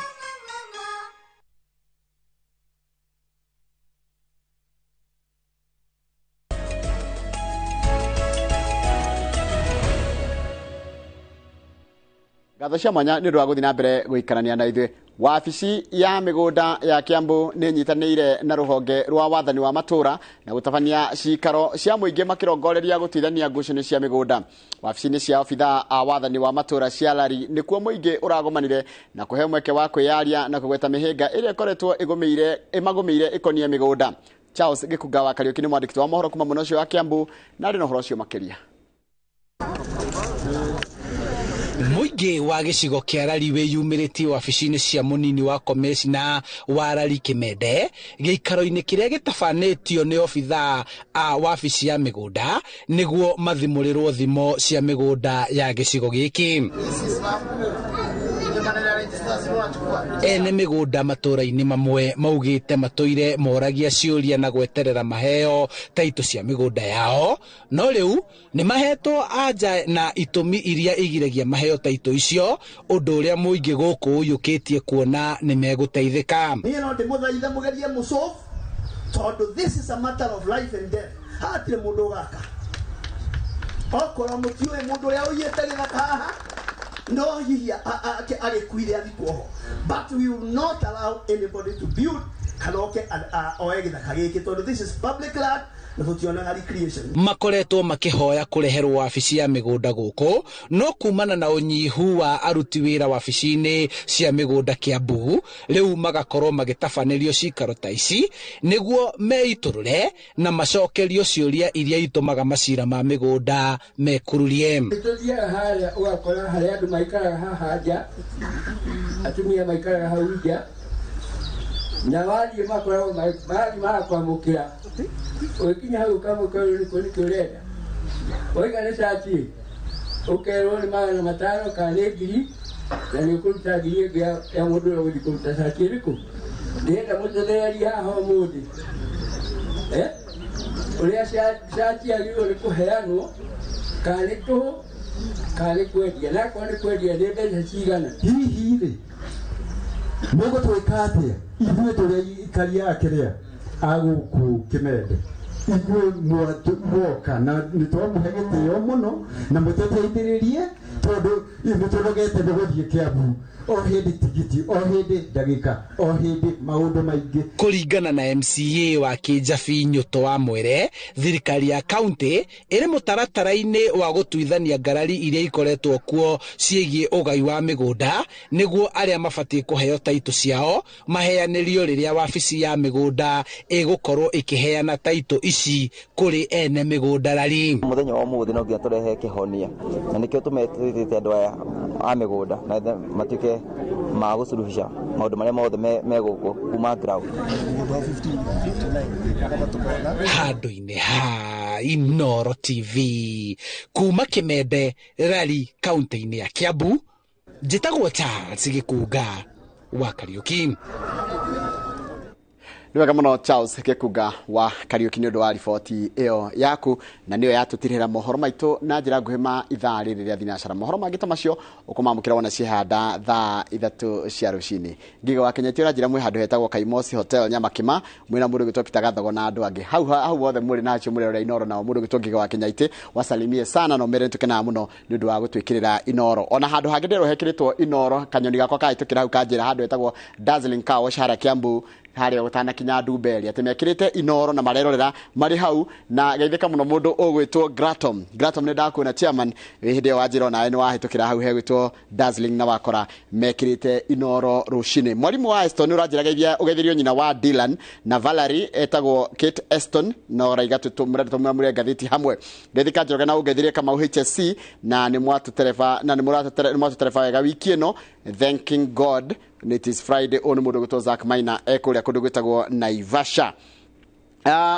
Ngatho cia mwanya nĩ ũndũ wa gũthiĩ na mbere gũikarania na ithuĩ. Wabici ya mĩgũnda ya Kiambu nĩ ĩnyitanĩire na rũhonge rwa wathani wa matũũra na gũtabania cikaro cia mũingĩ makĩrongoreria gũtuithania ngucanio cia mĩgũnda. Wabici-inĩ cia obithaa a wathani wa matũũra cia Lari nĩkuo mũingĩ ũragomanire na kũhe mweke wa kwĩyaria na kũgweta mĩhĩnga ĩrĩa ĩkoretwo ĩmagũmĩire ĩkoniĩ mĩgũnda. Charles Gĩkunga wa Kariũki nĩ mwandĩki wa mohoro kuma mwena ũcio wa Kiambu na arĩ na ũhoro ũcio makĩria. Mũingĩ wa gĩcigo kĩa Rari wĩyumĩrĩtie wabici-inĩ cia mũnini wa komĩcina wa Rari Kĩmende gĩikaro-inĩ kĩrĩa gĩtabanĩtio nĩ obithaa a wabici ya mĩgũnda nĩguo mathimũrĩrwo thimo cia mĩgũnda ya gĩcigo gĩkĩ. Ene mĩgũnda matũũra-inĩ mamwe maugĩte matũire moragia ciũria na gweterera maheo taitũ cia mĩgũnda yao, no rĩu nĩ mahetwo anja na itũmi iria igiragia maheo taitũ icio, ũndũ ũrĩa mũingĩ gũkũ ũiyũkĩtie kuona nĩ megũteithĩka. Niĩ no ndĩmũthaithe mũgerie mũsolve tondũ this is a matter of life and death. Hatirĩ mũndũ ũgaka okorwo mũtiũĩ mũndũ ũrĩa ũiyĩte gĩthaka haha no hihi agĩkuire athikwo ho, but we will not allow anybody to build kana oke oe gĩthaka gĩkĩ tondũ this is public land Na tũtionaga recreation. Makoretwo makihoya kureherwo wabici ya migunda guku, no kumana na unyihu wa aruti wira wabici-ini cia migunda Kiambu, riu magakorwo magitabanĩrio cikaro ta ici niguo meiturure na macokerio ciũria iria itumaga macira ma migunda mekururie. Tũthiaga harĩa ũgakora harĩa andũ maikaraga haha nja, atumia maikaraga hau nja, na wathiĩ makoragwo marathiĩ magakwamũkĩra. Ũgĩkinya hau ũkamũkĩra nĩkũ nĩkĩ ũrenda, waiga nĩ cati ũkerwo nĩ 500 kana nĩ 1000, na nĩ ũkũruta 1000 ĩngĩ ya mũndũ ũrĩa ũgũthiĩ kũruta cati ĩrĩkũ. Ndĩrenda mũtethererie haha ũmũthĩ ũrĩa cati yagĩrĩirwo nĩ kũheanwo, kana nĩ tũhũ kana nĩ kwendia, na akorwo nĩ kwendia nĩ mbeca cigana. Hihi rĩ mũgũtwĩka atĩa ithuĩ tũrĩa ikaria a kĩrĩa a gũkũ Kĩmende? Ithuĩ mwoka na nĩ twamũhe gĩtĩo mũno na mũtũteithĩrĩrie, tondũ nĩ tũnogete nĩ gũthiĩ Kiambu o hĩndĩ tigiti, o hĩndĩ ndagĩka, o hĩndĩ maũndũ maingĩ. Kũringana na MCA wa Kĩnjabi Nyũto wa Mwere, thirikari ya kaunti ĩrĩ mũtaratara-inĩ wa gũtuithania ngarari iria ikoretwo kuo ciĩgiĩ ũgai wa mĩgũnda, nĩguo arĩa mabatiĩ kũheo taitũ ciao maheanĩrio rĩrĩa wabici ya mĩgũnda ĩgũkorwo ĩkĩheana taitũ ici kũrĩ ene mĩgũnda rari. Mũthenya wa ũmũthĩ no nginya tũrehe kĩhonia, na nĩkĩo tũmetĩte andũ aya a mĩgũnda na matuĩke ma gũsuluhisha maũndũ marĩa mothe me gũkũ kuma ground. Handũ-inĩ ha Inooro TV kuma Kĩmende rari kaunti-inĩ ya Kiambu, njĩtagwo Charles Gĩkunga wa Kariuki. Nĩ wega mũno Charles Gĩkunga wa Kariuki nĩ ũndũ wa riboti ĩyo yaku, na nĩyo yatũtirĩra mohoro maitũ na njĩra nguhĩ ma ithaa rĩrĩ rĩa thinacara. Mohoro mangĩ ta macio ũkũmamũkĩra wona ciehanda thaa 3 cia rũcinĩ. Ngiga wa Kenya ti ũranjĩra mwĩ handũ hetagwo Kaimosi Hotel Nyamakima, mwĩna mũndũ ũgwĩtwo Peter Gathogo na andũ angĩ hau hau wothe mũrĩ na acio mũrĩ Inooro, nao mũndũ ũgwĩtwo Ngiga wa Kenya ite wasalimie sana na ũmere nĩtũkenaga mũno nĩ ũndũ wa gũtwĩkĩrĩra Inooro. Ona handũ hangĩ ndĩrwo hekĩrĩtwo Inooro, kanyoni gakwa kahĩtũkĩra hau kanjĩra handũ hetagwo Dazzling Car Wash harĩa Kiambu, harĩa gũtanakinya Ndumberi, atĩ mekĩrĩte Inooro na marerorera marĩ hau. Na geithĩka mũno mũndũ ũgwĩtwo Gratom. Gratom nĩ ndakuona chairman hĩndĩ ĩyo wanjĩra onawe nĩ wahĩtũkĩra hau hegwĩtwo Dazzling na wakora mekĩrĩte Inooro rũcinĩ. Mwarimũ wa Eston ũranjĩra geithia ũgeithĩrio nyina wa Dylan na Valerie etagwo Kate Eston, na ũraiga tũmũramũre ngathĩti hamwe. Geithĩka Njoroge na ũgeithirie Kamau HSC, na nĩ mwatũtereba na nĩ mwatũtereba wega wiki ĩno, thanking God it is Friday. Ũyũ nĩ mũndũ ũgwĩtwo Zack Maina ekũrĩa kũndũ gwĩtagwo Naivasha.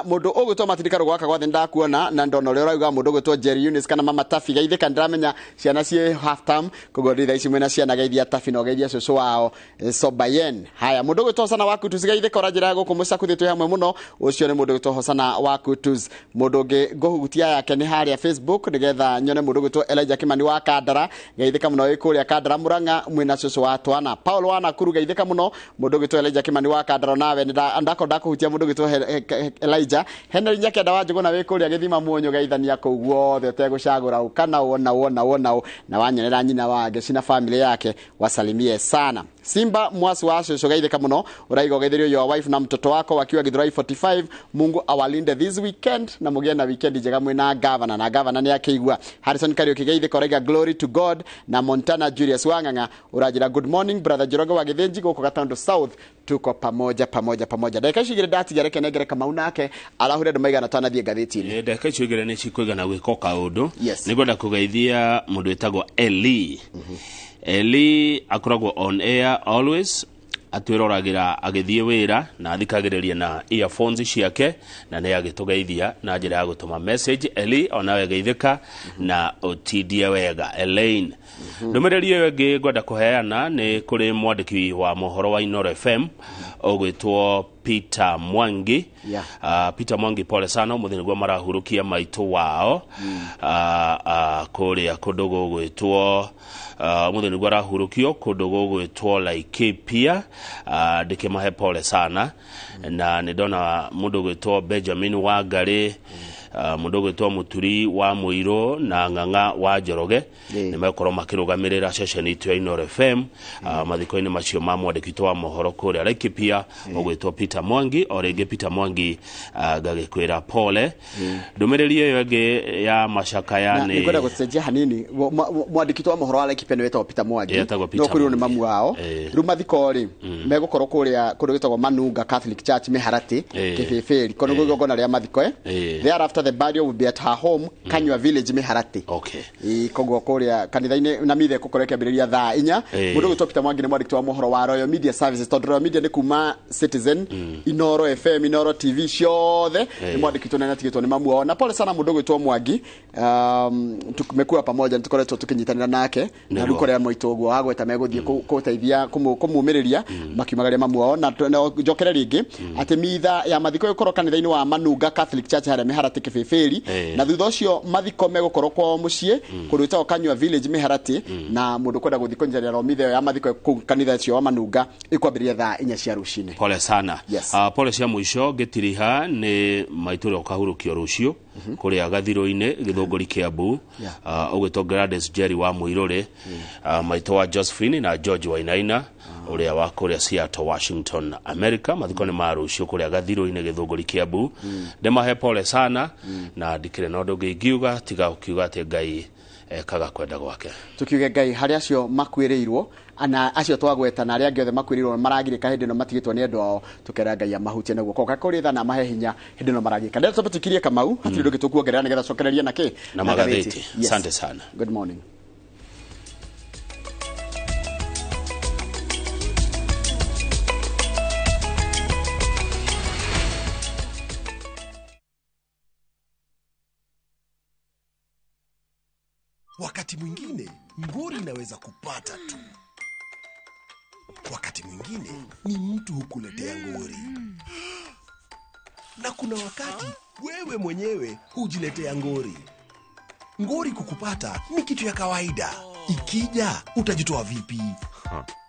Mũndũ ũgwĩtwo Matindika Rũgwaka gwothe ndakuona na ndona ũrĩa ũrauga. Mũndũ ũgwĩtwo Jerry Eunice kana Mama Tafi geithĩka, ndĩramenya ciana ciĩ half term, koguo ndĩ thaa ici mwĩna ciana, geithia Tafi na ũgeithia cũcũ wao Sobayen. Haya, mũndũ ũgwĩtwo Hosana wa Kutus geithĩka, ũranjĩra gũkũ mũcakuthi twĩ hamwe mũno. Ũcio nĩ mũndũ ũgwĩtwo Hosana wa Kutus. Mũndũ ũngĩ ngũhutia yake nĩ harĩa Facebook nĩgetha nyone mũndũ ũgwĩtwo Elijah Kimani wa Kandara, geithĩka mũno wĩ kũrĩa Kandara Murang'a mwĩna cũcũ wa Twana. Paul wa Nakuru geithĩka mũno. Mũndũ ũgwĩtwo Elijah Kimani wa Kandara, nawe ndako ndakũhutia mũndũ ũgwĩtwo Elijah Henry Nyakenda wa Njũgũna wĩ kũrĩa gĩthima muonyo, geithania kũu guothe ũtegũcagũra ũ kana wona wona wona na wanyonera nyina wa Ngeci na family yake wasalimie sana. Simba mwasi wa cũcũ geithĩka mũno, ũraiga ũgeithĩrio your wife na mtoto wako wakiwa Githurai 45. Mungu awalinde this weekend na mũgĩe na weekend njega mwĩna governor, na governor nĩ akĩigua. Harrison Kariuki geithĩka, ũraiga glory to God. Na Montana Julius Wang'ang'a ũranjĩra good morning brother Njoroge wa Gĩthĩnji gũkũ Gatundu South, tuko pamoja pamoja pamoja. Ndagĩka ici igĩrĩ ndatigia, reke nengere Kamau nake arahure andũ maigana twanathiĩ ngathĩti-inĩ. Ndagĩka icio igĩrĩ nĩ cikũigana gwĩka kaũndũ. Nĩngwenda kũgeithia mũndũ wĩtagwo Eli. Eli akoragwo on air always, atwĩroragĩra agĩthiĩ wĩra na athikagĩrĩria na earphones ciake, na nĩ agĩtũgeithia na njĩra ya gũtũma message. Eli onawe geithĩka na ũtindie wega. Elaine, ndũmĩrĩri ĩyo ĩngĩ ngwenda kũheana nĩ kũrĩ mwandĩki wa mohoro wa Inooro FM ũgwĩtwo Peter Mwangi. Peter Mwangi, pole sana, ũmũthĩ nĩguo marahurũkia maitũ wao kũrĩa kũndũ gũgwĩtwo, ũmũthĩ nĩguo arahurũkio kũndũ gũgwĩtwo Laikipia. Ndĩkĩmahe pole sana. Na nĩ ndona mũndũ ũgwĩtwo Benjamin Wangari, Mũndũ ũgwĩtwo Mũturi wa Mũirũ na Ng'ang'a wa Njoroge nĩ megũkorwo makĩrũgamĩrĩra ceceni itũ ya Inooro FM mathiko-inĩ macio ma mwandĩki witũ wa mohoro kũrĩa Laikipia ũgwĩtwo Peter Mwangi. O rĩngĩ Peter Mwangi, ngagĩkwĩra pole. Ndũmĩrĩri ĩyo ĩngĩ ya macakaya na nĩ nĩngwenda gũcenjia hanini. Mwandĩki wa mohoro wa Laikipia nĩ wetagwo Peter Mwangi. Etagwo Peter no kwĩrwo nĩ Mwangi. mamu wao. Rĩu mathiko rĩ megũkorwo kũrĩa kũndũ gwĩtagwo Manunga Catholic Church, Mĩharatĩ, Kĩbĩbĩri kono igongona rĩa mathiko. Thereafter the burial will be at her home, Kanyua Village, Mĩharatĩ. Ĩĩ, koguo kũrĩa kanitha-inĩ na mithe ĩgũkorwo ĩkĩambĩrĩria thaa 4. Mũndũ ũgwĩtwo Peter Mwangi nĩ mwandĩki wa mohoro wa Royal Media Services, tondũ Royal Media nĩ kuma Citizen, Inoro FM, Inoro TV ciothe. Nĩ mwandĩki witũ na nĩatigĩtwo nĩ mamu wao, na pole sana mũndũ ũgwĩtwo Mwangi. Tumekuwa pamoja, nĩtũkoretwo tũkĩnyitanĩra nake na rĩu kũrĩa moitũ ũguo wagweta megũthiĩ kũteithia kũmũmĩrĩria makiumagaria mamu wao. Na njokere rĩngĩ atĩ mitha ya mathiko ĩgũkorwo kanitha-inĩ wa Manunga Catholic Church harĩa Mĩharatĩ Kĩbĩbĩri, na thutha ũcio mathiko megũkorwo kwao mũciĩ kũndũ gwĩtagwo Kanyua Village, Mĩharatĩ, na mũndũ kwenda gũthiĩ kũnyitanĩra mitha ĩyo ya mathiko kũu kanitha ũcio wa Manunga ĩkwambĩrĩria thaa 4 cia rũcinĩ. Pole sana. Yes. Pole cia mũico ngĩtiriha nĩ maitũ ũrĩa ũkahurũkio rũciũ kũrĩa gathirũ-inĩ Gĩthũngũri, Kiambu, ũgwĩtwo Gladys Jerry wa Mũirũrĩ, maitũ wa Josephine na George Wainaina ũrĩa wa kũrĩa Seattle, Washington, America. Mathiko nĩ ma rũciũ kũrĩa gathirũ-inĩ Gĩthũngũri, Kiambu. Ndĩmahe pole sana na ndikĩrĩ na ũndũ ũngĩ ingiuga tiga ũkiuga atĩ Ngai ekaga kwenda gwake. Tukiuge Ngai harĩ acio makuĩrĩirwo ana acio twagweta na arĩa angĩ othe makuĩrĩirwo maragirĩka hĩndĩ ĩno matigĩtwo nĩ endwa ao, tukera Ngai amahutie na guoko gwake kũrĩ tha na amahe hinya hĩndĩ ĩno maragirĩka. Ndeto tũtikirie Kamau, hatirĩ ũndũ ũngĩ tũkuongerera nĩgetha cokererie na kĩ na magathĩti. Yes. Asante sana. Good morning. Wakati mwingine ngori inaweza kupata tu, wakati mwingine ni mtu hukuletea ngori, na kuna wakati wewe mwenyewe hujiletea ngori. Ngori kukupata ni kitu ya kawaida. Ikija utajitoa vipi?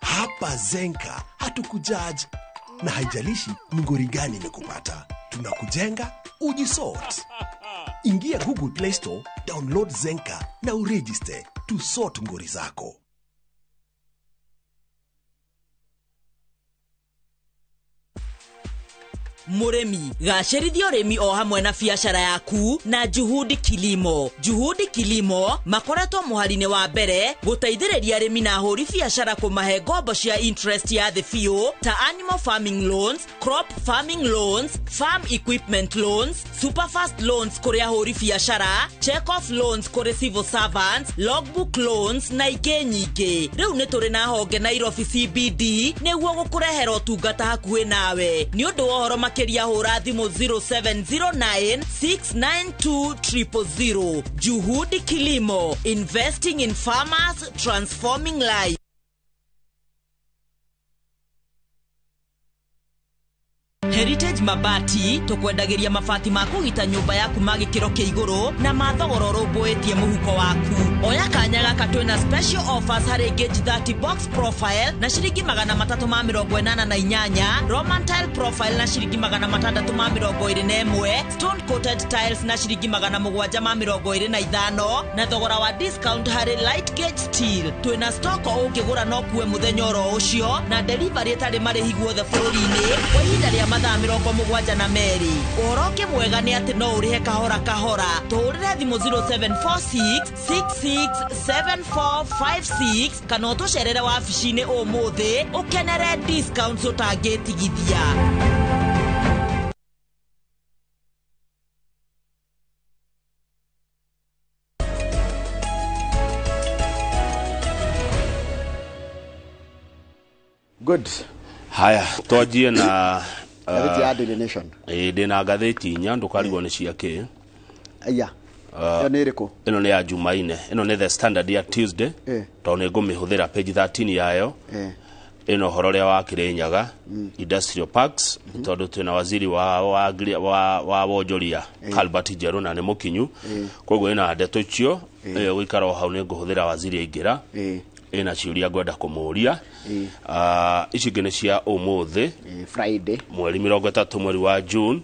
Hapa Zenka hatukujudge, na haijalishi ni ngori gani imekupata, tunakujenga ujisort. Ingia Google Play Store, download Zenka na uregister to sort ngori zako. Mũrĩmi, gacĩrithia ũrĩmi o hamwe na biacara yaku na Juhudi Kilimo. Juhudi Kilimo makoretwo mũhari-inĩ wa mbere gũteithĩrĩria arĩmi na ahũri biacara kũmahe ngombo cia interest ya thĩ biũ ta animal farming loans, crop farming loans, farm equipment loans, superfast loans kũrĩ ahũri biacara, check off loans kũrĩ civil servants, logbook loans na ingĩ nyingĩ. Rĩu nĩ tũrĩ na honge Nairobi CBD nĩguo gũkũrehera ũtungata hakuhĩ nawe. Nĩ ũndũ wa ũhoro makĩria hũra thimũ 0709 692 000. Juhudi Kilimo, investing in farmers, transforming lives. Heritage Mabati tũkwendagĩria mabati ma kũgita nyũmba yaku ma gĩkĩro kĩa igũrũ na ma thogora ũrũmbũĩtie mũhuko waku. Oya kanya gaka twĩna special offers harĩ gauge 30 box profile na ciringi 388, Roman tile profile na ciringi 621, stone coated tiles na ciringi 725, na thogora wa discount harĩ light gauge steel. Twĩna stock ũngĩgũra no kuwe mũthenya oro ũcio na delivery ĩtarĩ marĩhi guothe bũrũri-inĩ kwa ihinda rĩa mathaa 72. Ũhoro ũngĩ mwega nĩ atĩ no ũrĩhe kahora kahora. Tũhũrĩre thimũ 0746 667456 kana ũtũcerere wabici-inĩ ũmũthĩ ũkenere discounts ũtangĩtigithia. Good. Haya, twanjie na Ngathĩti ya Daily Nation. Ĩĩ, ndĩna ngathĩti inya, ndũkarigwo nĩ cia kĩ. Aya. Ĩyo nĩ ĩrĩkũ? Ĩno nĩ ya Jumaine, ĩno nĩ The Standard ya Tuesday, tondũ nĩ ngũmĩhũthĩra page 13 yayo. Ĩno ũhoro ũrĩa wa Kĩrĩnyaga industrial parks, tondũ twĩna waziri wa wonjoria Albert Njerũ na nĩ mũkinyu, koguo ĩna ndeto icio. Ĩyo gũikara o hau nĩ ngũhũthĩra waziri aingĩra, ĩna ciũria ngwenda kũmũria. Ici ingĩ nĩ cia ũmũthĩ, Friday, mweri 30 mweri wa June.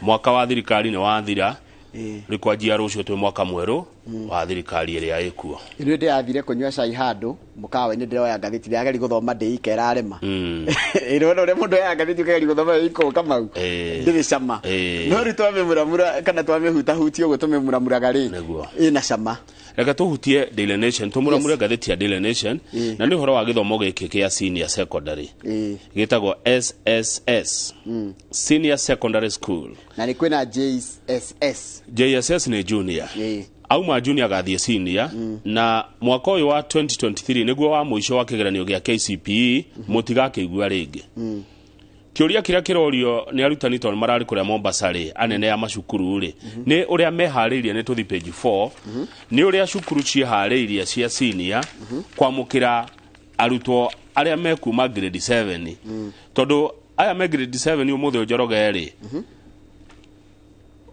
Mwaka wa thirikari nĩ wathira. Rĩu kwanjia rũciũ twĩ mwaka mwerũ wa thirikari ĩrĩa ĩkuo. Ithuĩ ndĩrathire kũnyua cai handũ mũkawa-inĩ, ndĩroya ngathĩti, ndĩrageria gũthoma ndĩ ĩrarema. Ĩrona ũrĩa mũndũ oyaga ngathĩti ũkageria gũthoma ĩikũ Kamau, ndĩrĩ cama. No rĩu twamĩmuramura kana twamĩhutahutia ũguo tũmĩmuramuraga rĩ, ĩna cama. Reke tũhutie Daily Nation, tũmuramure ngathĩti ya Daily Nation, na nĩ ũhoro wa gĩthomo gĩkĩ kĩa senior secondary gĩtagwo SSS, Senior Secondary School. Na nĩ kwĩna JSS. JSS nĩ junior. Auma junior agathiĩ senior. Na mwaka ũyũ wa 2023 nĩguo wa mũico wa kĩgeranio gĩa KCPE, mũtigakĩigua rĩngĩ. Kĩũria kĩrĩa kĩrorio nĩ arutani tondũ mararĩ kũrĩa Mombasa rĩ, anene a macukuru rĩ, nĩ ũrĩa meharĩirie, nĩ tũthi page 4, nĩ ũrĩa cukuru ciĩharĩirie cia senior kwamũkĩra arutwo arĩa mekuma grade 7, tondũ aya me grade 7 ũmũthĩ, Njoroge rĩ,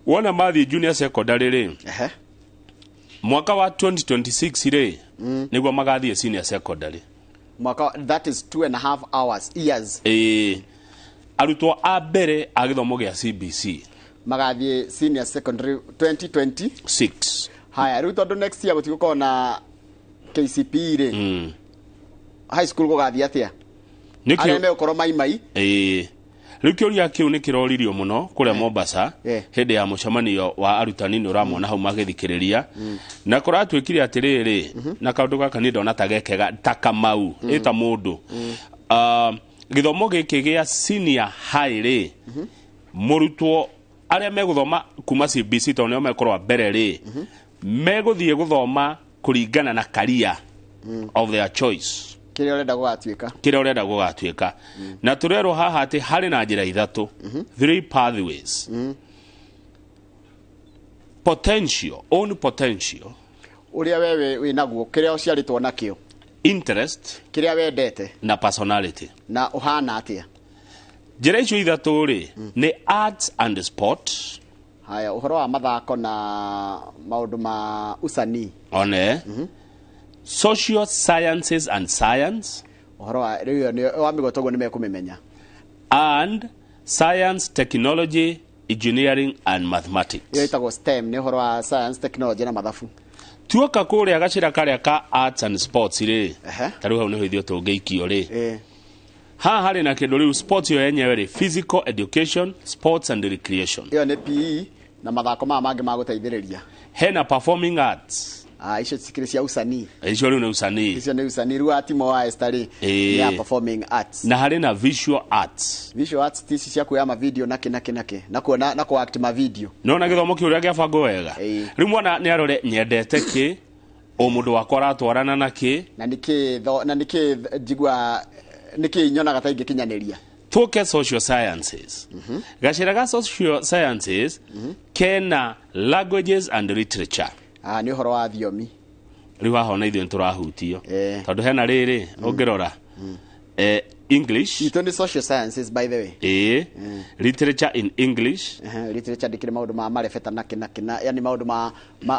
wona mathiĩ junior secondary rĩ, mwaka wa 2026 rĩ, nĩguo magathiĩ senior secondary. Mwaka, that is 2.5 hours years. Ĩĩ, arutwo a mbere a gĩthomo gĩa CBC magathiĩ senior secondary 2020 6. Haya, rĩu tondũ next year gũtigũkorwo na KCPE rĩ, high school gũgathiĩ atĩa? Arĩa megũkorwo maimai. Ĩĩ, rĩu kĩũria kĩu nĩ kĩroririo mũno kũrĩa Mombasa hĩndĩ ya mũcemanio wa arutani. Nĩ ũramona hau magĩthikĩrĩria, na kũratuĩkire atĩrĩrĩ, na kaũndũ gaka niĩ ndona ta gekega ta Kamau ĩ ta mũndũ. Gĩthomo gĩkĩ gĩa senior high rĩ, mũrutwo arĩa megũthoma kuma CBC, tondũ nĩo mekorwo mbere rĩ, megũthiĩ gũthoma kũringana na career of their choice. Kĩrĩa ũrenda gũgatuĩka. Kĩrĩa ũrenda gũgatuĩka. Na tũrerwo haha atĩ harĩ na njĩra ithatũ, three pathways: potential, own potential, ũrĩa wewe wĩ naguo, kĩrĩa ũciarĩtwo nakĩo, interest, kĩrĩa wendete, na personality. Na ũhana atĩa. Njĩra icio ithatũ rĩ, nĩ arts and sport. Haya, ũhoro wa mathako na maũndũ ma usanii. One social sciences and science. Ũhoro wa rĩu ĩyo nĩ wa mĩgoto, ũguo nĩ mekũmĩmenya. And science, technology, engineering and mathematics. Ĩyo ĩtagwo STEM, nĩ ũhoro wa science, technology na mathabu. Tuoka kũrĩa gacĩra karĩa ka arts and sports rĩ, ta rĩu hau nĩho ithuĩ tũngĩikio rĩ. Haha harĩ na kĩndũ rĩu, sports ĩyo yenyewe rĩ, physical education, sports and recreation. Ĩyo nĩ PE na mathako maya mangĩ ma gũteithĩrĩria. Hena performing arts. Ah, icio cikĩrĩ cia usanii. Icio rĩu nĩ usanii. Icio nĩ usanii. Rĩu atimo wa Esther rĩ, nĩ ya performing arts. Na harĩ na visual arts. Visual arts ti ici cia kuoya mavideo na kĩ na kĩ na kĩ na kuona na ku act mavideo. Nona gĩthomo kĩu ũrĩa gĩabangwo wega. Rĩu mwana nĩ arore nyendete kĩ, o mũndũ wakwa aratwarana na kĩ. Na nĩkĩ na nĩkĩ njigua, nĩkĩ nyonaga ta ingĩkinyanĩria. Tũke social sciences. Gacĩra ga social sciences kena languages and literature. Ah, nĩ ũhoro wa thiomi. Rĩu haha ona ithuĩ nĩtũrahutio, tondũ hena rĩrĩ ũngĩrora, English. Itũ nĩ social sciences, by the way. Ĩĩ, literature in English. Ehe, literature ndĩkĩrĩ maũndũ ma marebeta na kĩ na kĩ na yani maũndũ ma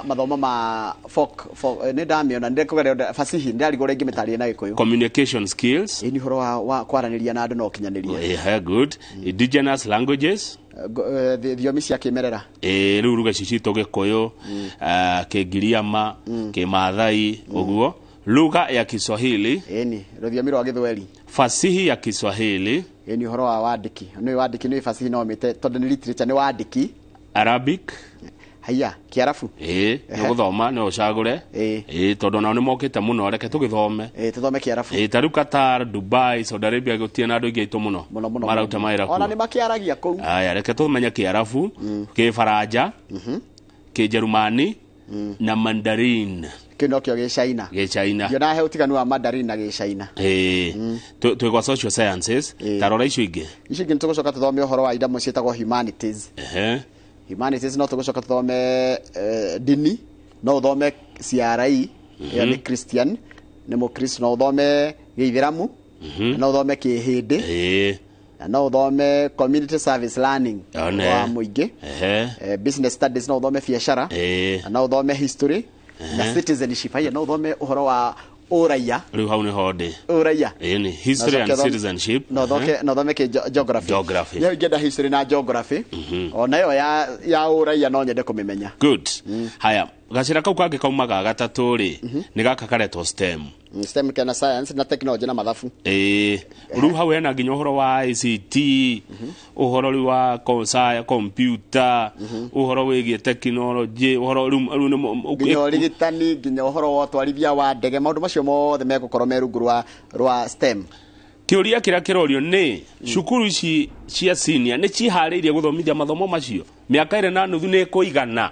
mathomo ma folk, nĩ ndamĩona, nĩ fasihi, ndĩrarigwo ũrĩa ingĩmĩtarĩria na Gĩkũyũ. Communication skills. Ĩ, nĩ ũhoro wa kwaranĩria na andũ na ũkinyanĩria. Yeah, good. Indigenous languages. Thiomi cia kĩmerera. Ĩĩ, rĩu ruga ici citũ, Gĩkũyũ, Kĩngiriama, Kĩmathai, ũguo. Lugha ya Kiswahili. Ĩni, rũthiomi rwa Gĩthweri. Fasihi ya Kiswahili. Ĩni, ũhoro wa wandĩki, nĩ wandĩki, nĩ fasihi, no mĩte tondũ nĩ literature, nĩ wandĩki. Arabic. Haiya, Kĩarabu. Ĩĩ, nĩ gũthoma, no ũcagũre. Ĩĩ, tondũ nao nĩ mokĩte mũno, reke tũgĩthome. Ĩĩ, tũthome Kĩarabu. Ĩĩ, ta rĩu Qatar, Dubai, Saudi Arabia, gũtirĩ na andũ aingĩ aitũ mũno mũno mũno marauta mawĩra ona kuo. Nĩ makĩaragia kũu. Aya, reke tũmenye Kĩarabu, Kĩbaranja, Kĩnjerumani na Mandarin. Kĩu nokĩo Gĩcaina. Gĩcaina. Ndionaga he ũtiganu wa Mandarin na Gĩcaina. Ĩĩ, twĩ gwa social sciences, ta rora icio ingĩ. Icio ingĩ nĩ tũgũcoka tũthome ũhoro wa indamo ciĩtagwo humanities. Humanities, no tũgũcoka tũthome dini, no ũthome CRE, ĩyo nĩ Christian, nĩ mũkristo, no ũthome Gĩithĩramu, no ũthome Kĩhĩndĩ, na no ũthome community service learning, One. wa mũingĩ. Business studies, no ũthome biacara, na no ũthome history na citizenship. Haya, no ũthome ũhoro wa Ũraiya. Rĩu hau nĩho ndĩ. Ũraiya. Ĩni, history and citizenship. No thome kĩ geography. Geography. Nĩ ingĩenda history na geography. Ona ĩyo ya ũraiya no nyende kũmĩmenya. Good. Haya, gacĩra kau kangĩ kauma ga gatatũ rĩ, nĩ gaka karetwo STEM. STEM kana science na technology na mathabu. Ĩĩ, rĩu hau hena nginya ũhoro wa ICT, ũhoro rĩu wa computer, ũhoro wĩgiĩ technology, ũhoro rĩu nĩ nginya ũrigitani, nginya ũhoro wa ũtwarithia wa ndege, maũndũ macio mothe megũkorwo me rungu rwa STEM. Kĩũria kĩrĩa kĩrorio nĩ cukuru ici cia senior nĩ ciharĩirie gũthomithia mathomo macio mĩaka 2.5 nĩ ĩkũigana?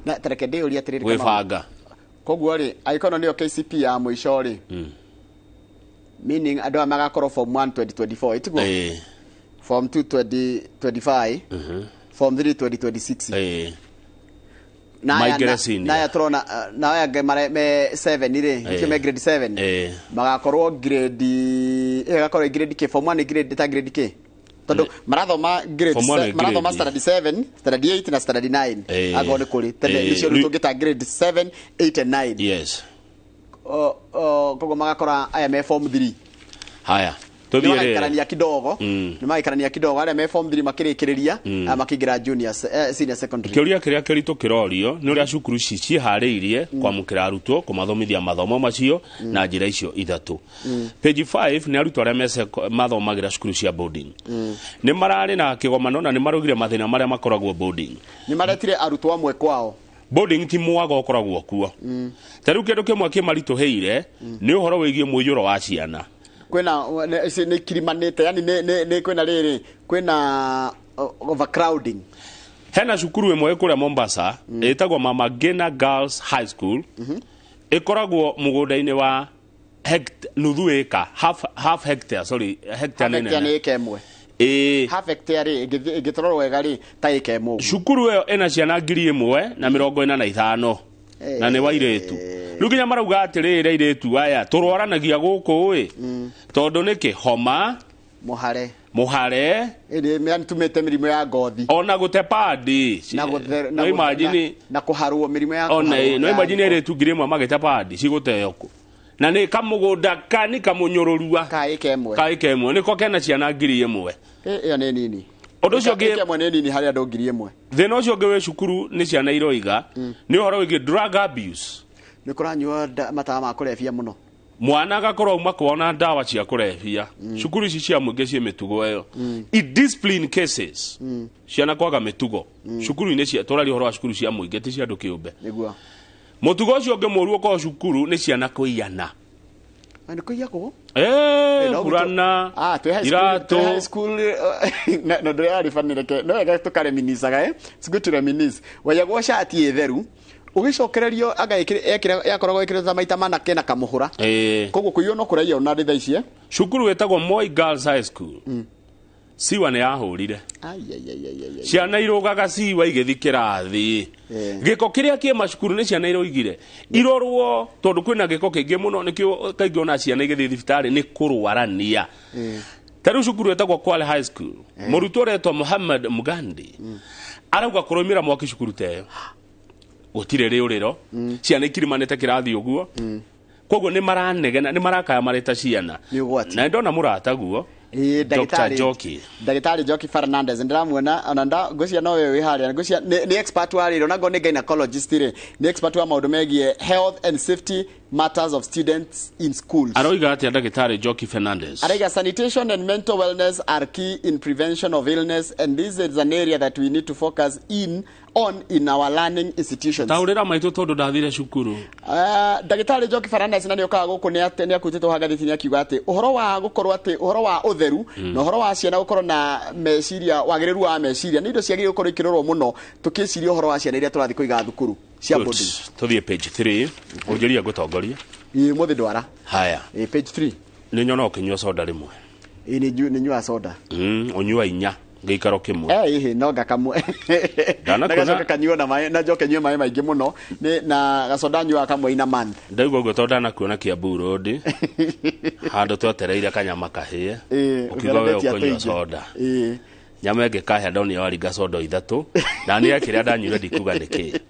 Na tareke ndĩũrie atĩrĩrĩ, gwĩbanga. Koguo rĩ, angĩkorwo nĩyo KCP ya mũico rĩ, meaning andũ aya magakorwo form 1 2024, ĩtiguo? Form 2 2025, form 3 2026. Na aya tũrona na aya angĩ me 7 rĩ, nĩkĩo me grade 7, magakorwo grade ĩgakorwo grade K, form 1 grade ta grade K. Tondũ marathoma grade marathoma standard 7, standard 8 na standard 9. Ago nĩ kũrĩ tene nĩcio rĩu tũngĩta grade 7, 8 and 9. Yes. Koguo magakora aya me form 3. Haya, tũthiĩ rĩ. Nĩmagaikarania kidogo. Nĩmagaikarania kidogo arĩa me form 3 makĩrĩkĩrĩria, makĩingĩra junior senior secondary. Kĩũria kĩrĩa kĩritũ kĩrorio nĩ ũrĩa cukuru ici ciĩharĩirie kwamũkĩra arutwo, kũmathomithia mathomo macio na njĩra icio ithatũ. Page 5 nĩ arutwo arĩa mathomagĩra cukuru cia boarding. Nĩ mararĩ na kĩgomano na nĩ maraugire mathĩna marĩa makoragwo boarding. Nĩ maretire arutwo amwe kwao. Boarding ti mwaga ũkoragwo kuo. Ta rĩu kĩndũ kĩmwe kĩmaritũhĩire nĩ ũhoro wĩgiĩ mũiyũro wa ciana. Kwĩna nĩ kirimanĩte, yani nĩ kwĩna rĩrĩ, kwĩna overcrowding. Hena cukuru ĩmwe kũrĩa Mombasa ĩtagwo Mama Ngina Girls High School, ĩkoragwo mũgũnda-inĩ wa nuthu ĩka, half hectare, sorry, hectare nĩ nene. Nĩ ĩka ĩmwe. Half hectare rĩ, ĩngĩtũrorwo wega rĩ, ta ĩka ĩmwe. Cukuru ĩyo ĩna ciana 1,045 na nĩ wa airĩtu. Rĩu nginya marauga atĩrĩrĩ, airĩtu aya tũrwaranagia gũkũ ĩ, tondũ nĩkĩ? Homa, mũhare, mũhare ĩrĩ tumĩte mĩrimũ ya ngothi, ona gũte padi, no imagine, na kũharwo mĩrimũ ya kũharwo. No imagine airĩtu 1,000 magĩte padi cigũteo kũ? Na nĩ kamũgũnda ka nĩ kamũnyũrũrua ka ĩka ĩmwe, ka ĩka ĩmwe nĩko kena ciana 1,000. Ĩyo nĩ nini. Ũndũ ũcio ũngĩ, ĩka ĩmwe nĩ nini harĩ andũ 1,000. Thĩna ũcio ũngĩ wĩ cukuru nĩ ciana iroiga nĩ ũhoro wĩgiĩ drug abuse. Nĩ kũranyua matawa ma kũrebia mũno. Mwana agakorwo auma kwao ndawa cia kũrebia. Cukuru ici cia mũingĩ ciĩ mĩtugo ĩyo. Indiscipline cases, ciana kwaga mĩtugo cukuru-inĩ cia, tũraria ũhoro wa cukuru cia mũingĩ ti cia andũ kĩũmbe. Nĩguo. Mũtugo ũcio ũngĩ mũũru ũkorwo cukuru nĩ ciana kũiyana. Nĩ kũiyagwo? Burana, iratũ. High school, no ndĩraribanĩreke, no wega tũkareminicaga, It's good to reminisce. Waiyagwo cati ĩtheru, ũgĩcokererio anga yakoragwo ĩkĩrĩtwo ta maita mana kena kamũhũra. Koguo kũiywo no kũraiywo na thaa ici. Cukuru ĩtagwo Moi Girls High School. Siwa nĩ yahũrire. Ciana irũgaga siwa igĩthiĩ kĩrathi. Gĩko kĩrĩa kĩ macukuru nĩ ciana iroigire irorwo, tondũ kwĩna gĩko kĩingĩ mũno, nĩkĩo kaingĩ ona ciana igĩthiĩ thibitarĩ nĩ kũrwarania. Ta rĩu cukuru ĩtagwo Kwale High School, mũrutwo ũretwo Muhammad Mugandi arauga kũrũmĩra mwaki cukuru ta ĩyo gũtirĩ rĩũrĩro, ciana ikirimanĩte kĩrathi ũguo. Koguo nĩ maranegena, nĩ marakaya marĩ ta ciana. Na ndona mũrata guo Dr. Njoki. Ndagĩtarĩ Njoki Fernandez ndĩramuona ona ngwĩciria no we wĩ harĩa, ngwĩciria nĩ expert wa rĩrĩ, ona ngorwo nĩ gynecologist rĩ, nĩ expert wa maũndũ megiĩ health and safety matters of students in schools. Aroiga atĩa Ndagĩtarĩ Njoki Fernandez? Araiga sanitation and mental wellness are key in prevention of illness, and this is an area that we need to focus on in our learning institutions. Taũrĩra maitũ tondũ ndathire cukuru. Ndagĩtarĩ Njoki Fernandez na nĩokaga gũkũ nĩ akutĩtwo ha ngathĩti-inĩ akiuga atĩ ũhoro wa gũkorwo atĩ ũhoro wa ũtheru na ũhoro wa ciana gũkorwo na meciria, wagĩrĩru wa meciria nĩ indo ciagĩrĩirwo gũkorwo ikĩrorwo mũno tũkĩciria ũhoro wa ciana iria tũrathiĩ kũiga thukuru cia boarding. Tũthiĩ page 3, ũnjĩrie ngũtongoria. Ĩĩ, mũthĩ ndwara. Haya. Ĩĩ, page 3. Nĩ nyona ũkĩnyua soda rĩmwe. Ĩĩ, nĩ nyuaga soda. Ũnyua inya gĩikaro kĩmwe. Ĩhĩ, no ngakamwe. Nagacoka kanyua na maĩ, na njoke nyue maĩ maingĩ mũno. Nĩ na gacoda nyuaga kamwe in a month. Ndaigua ũguo tondũ ndanakuona Kiambu Road. Handũ twetereire kanyama kahĩe. Ũkiuga we ũkũnyua soda. Ĩĩ. Nyama ĩngĩ kahĩa ndonire waringa soda ithatũ na nĩ kĩrĩa ndanyuire ndikuga nĩkĩ.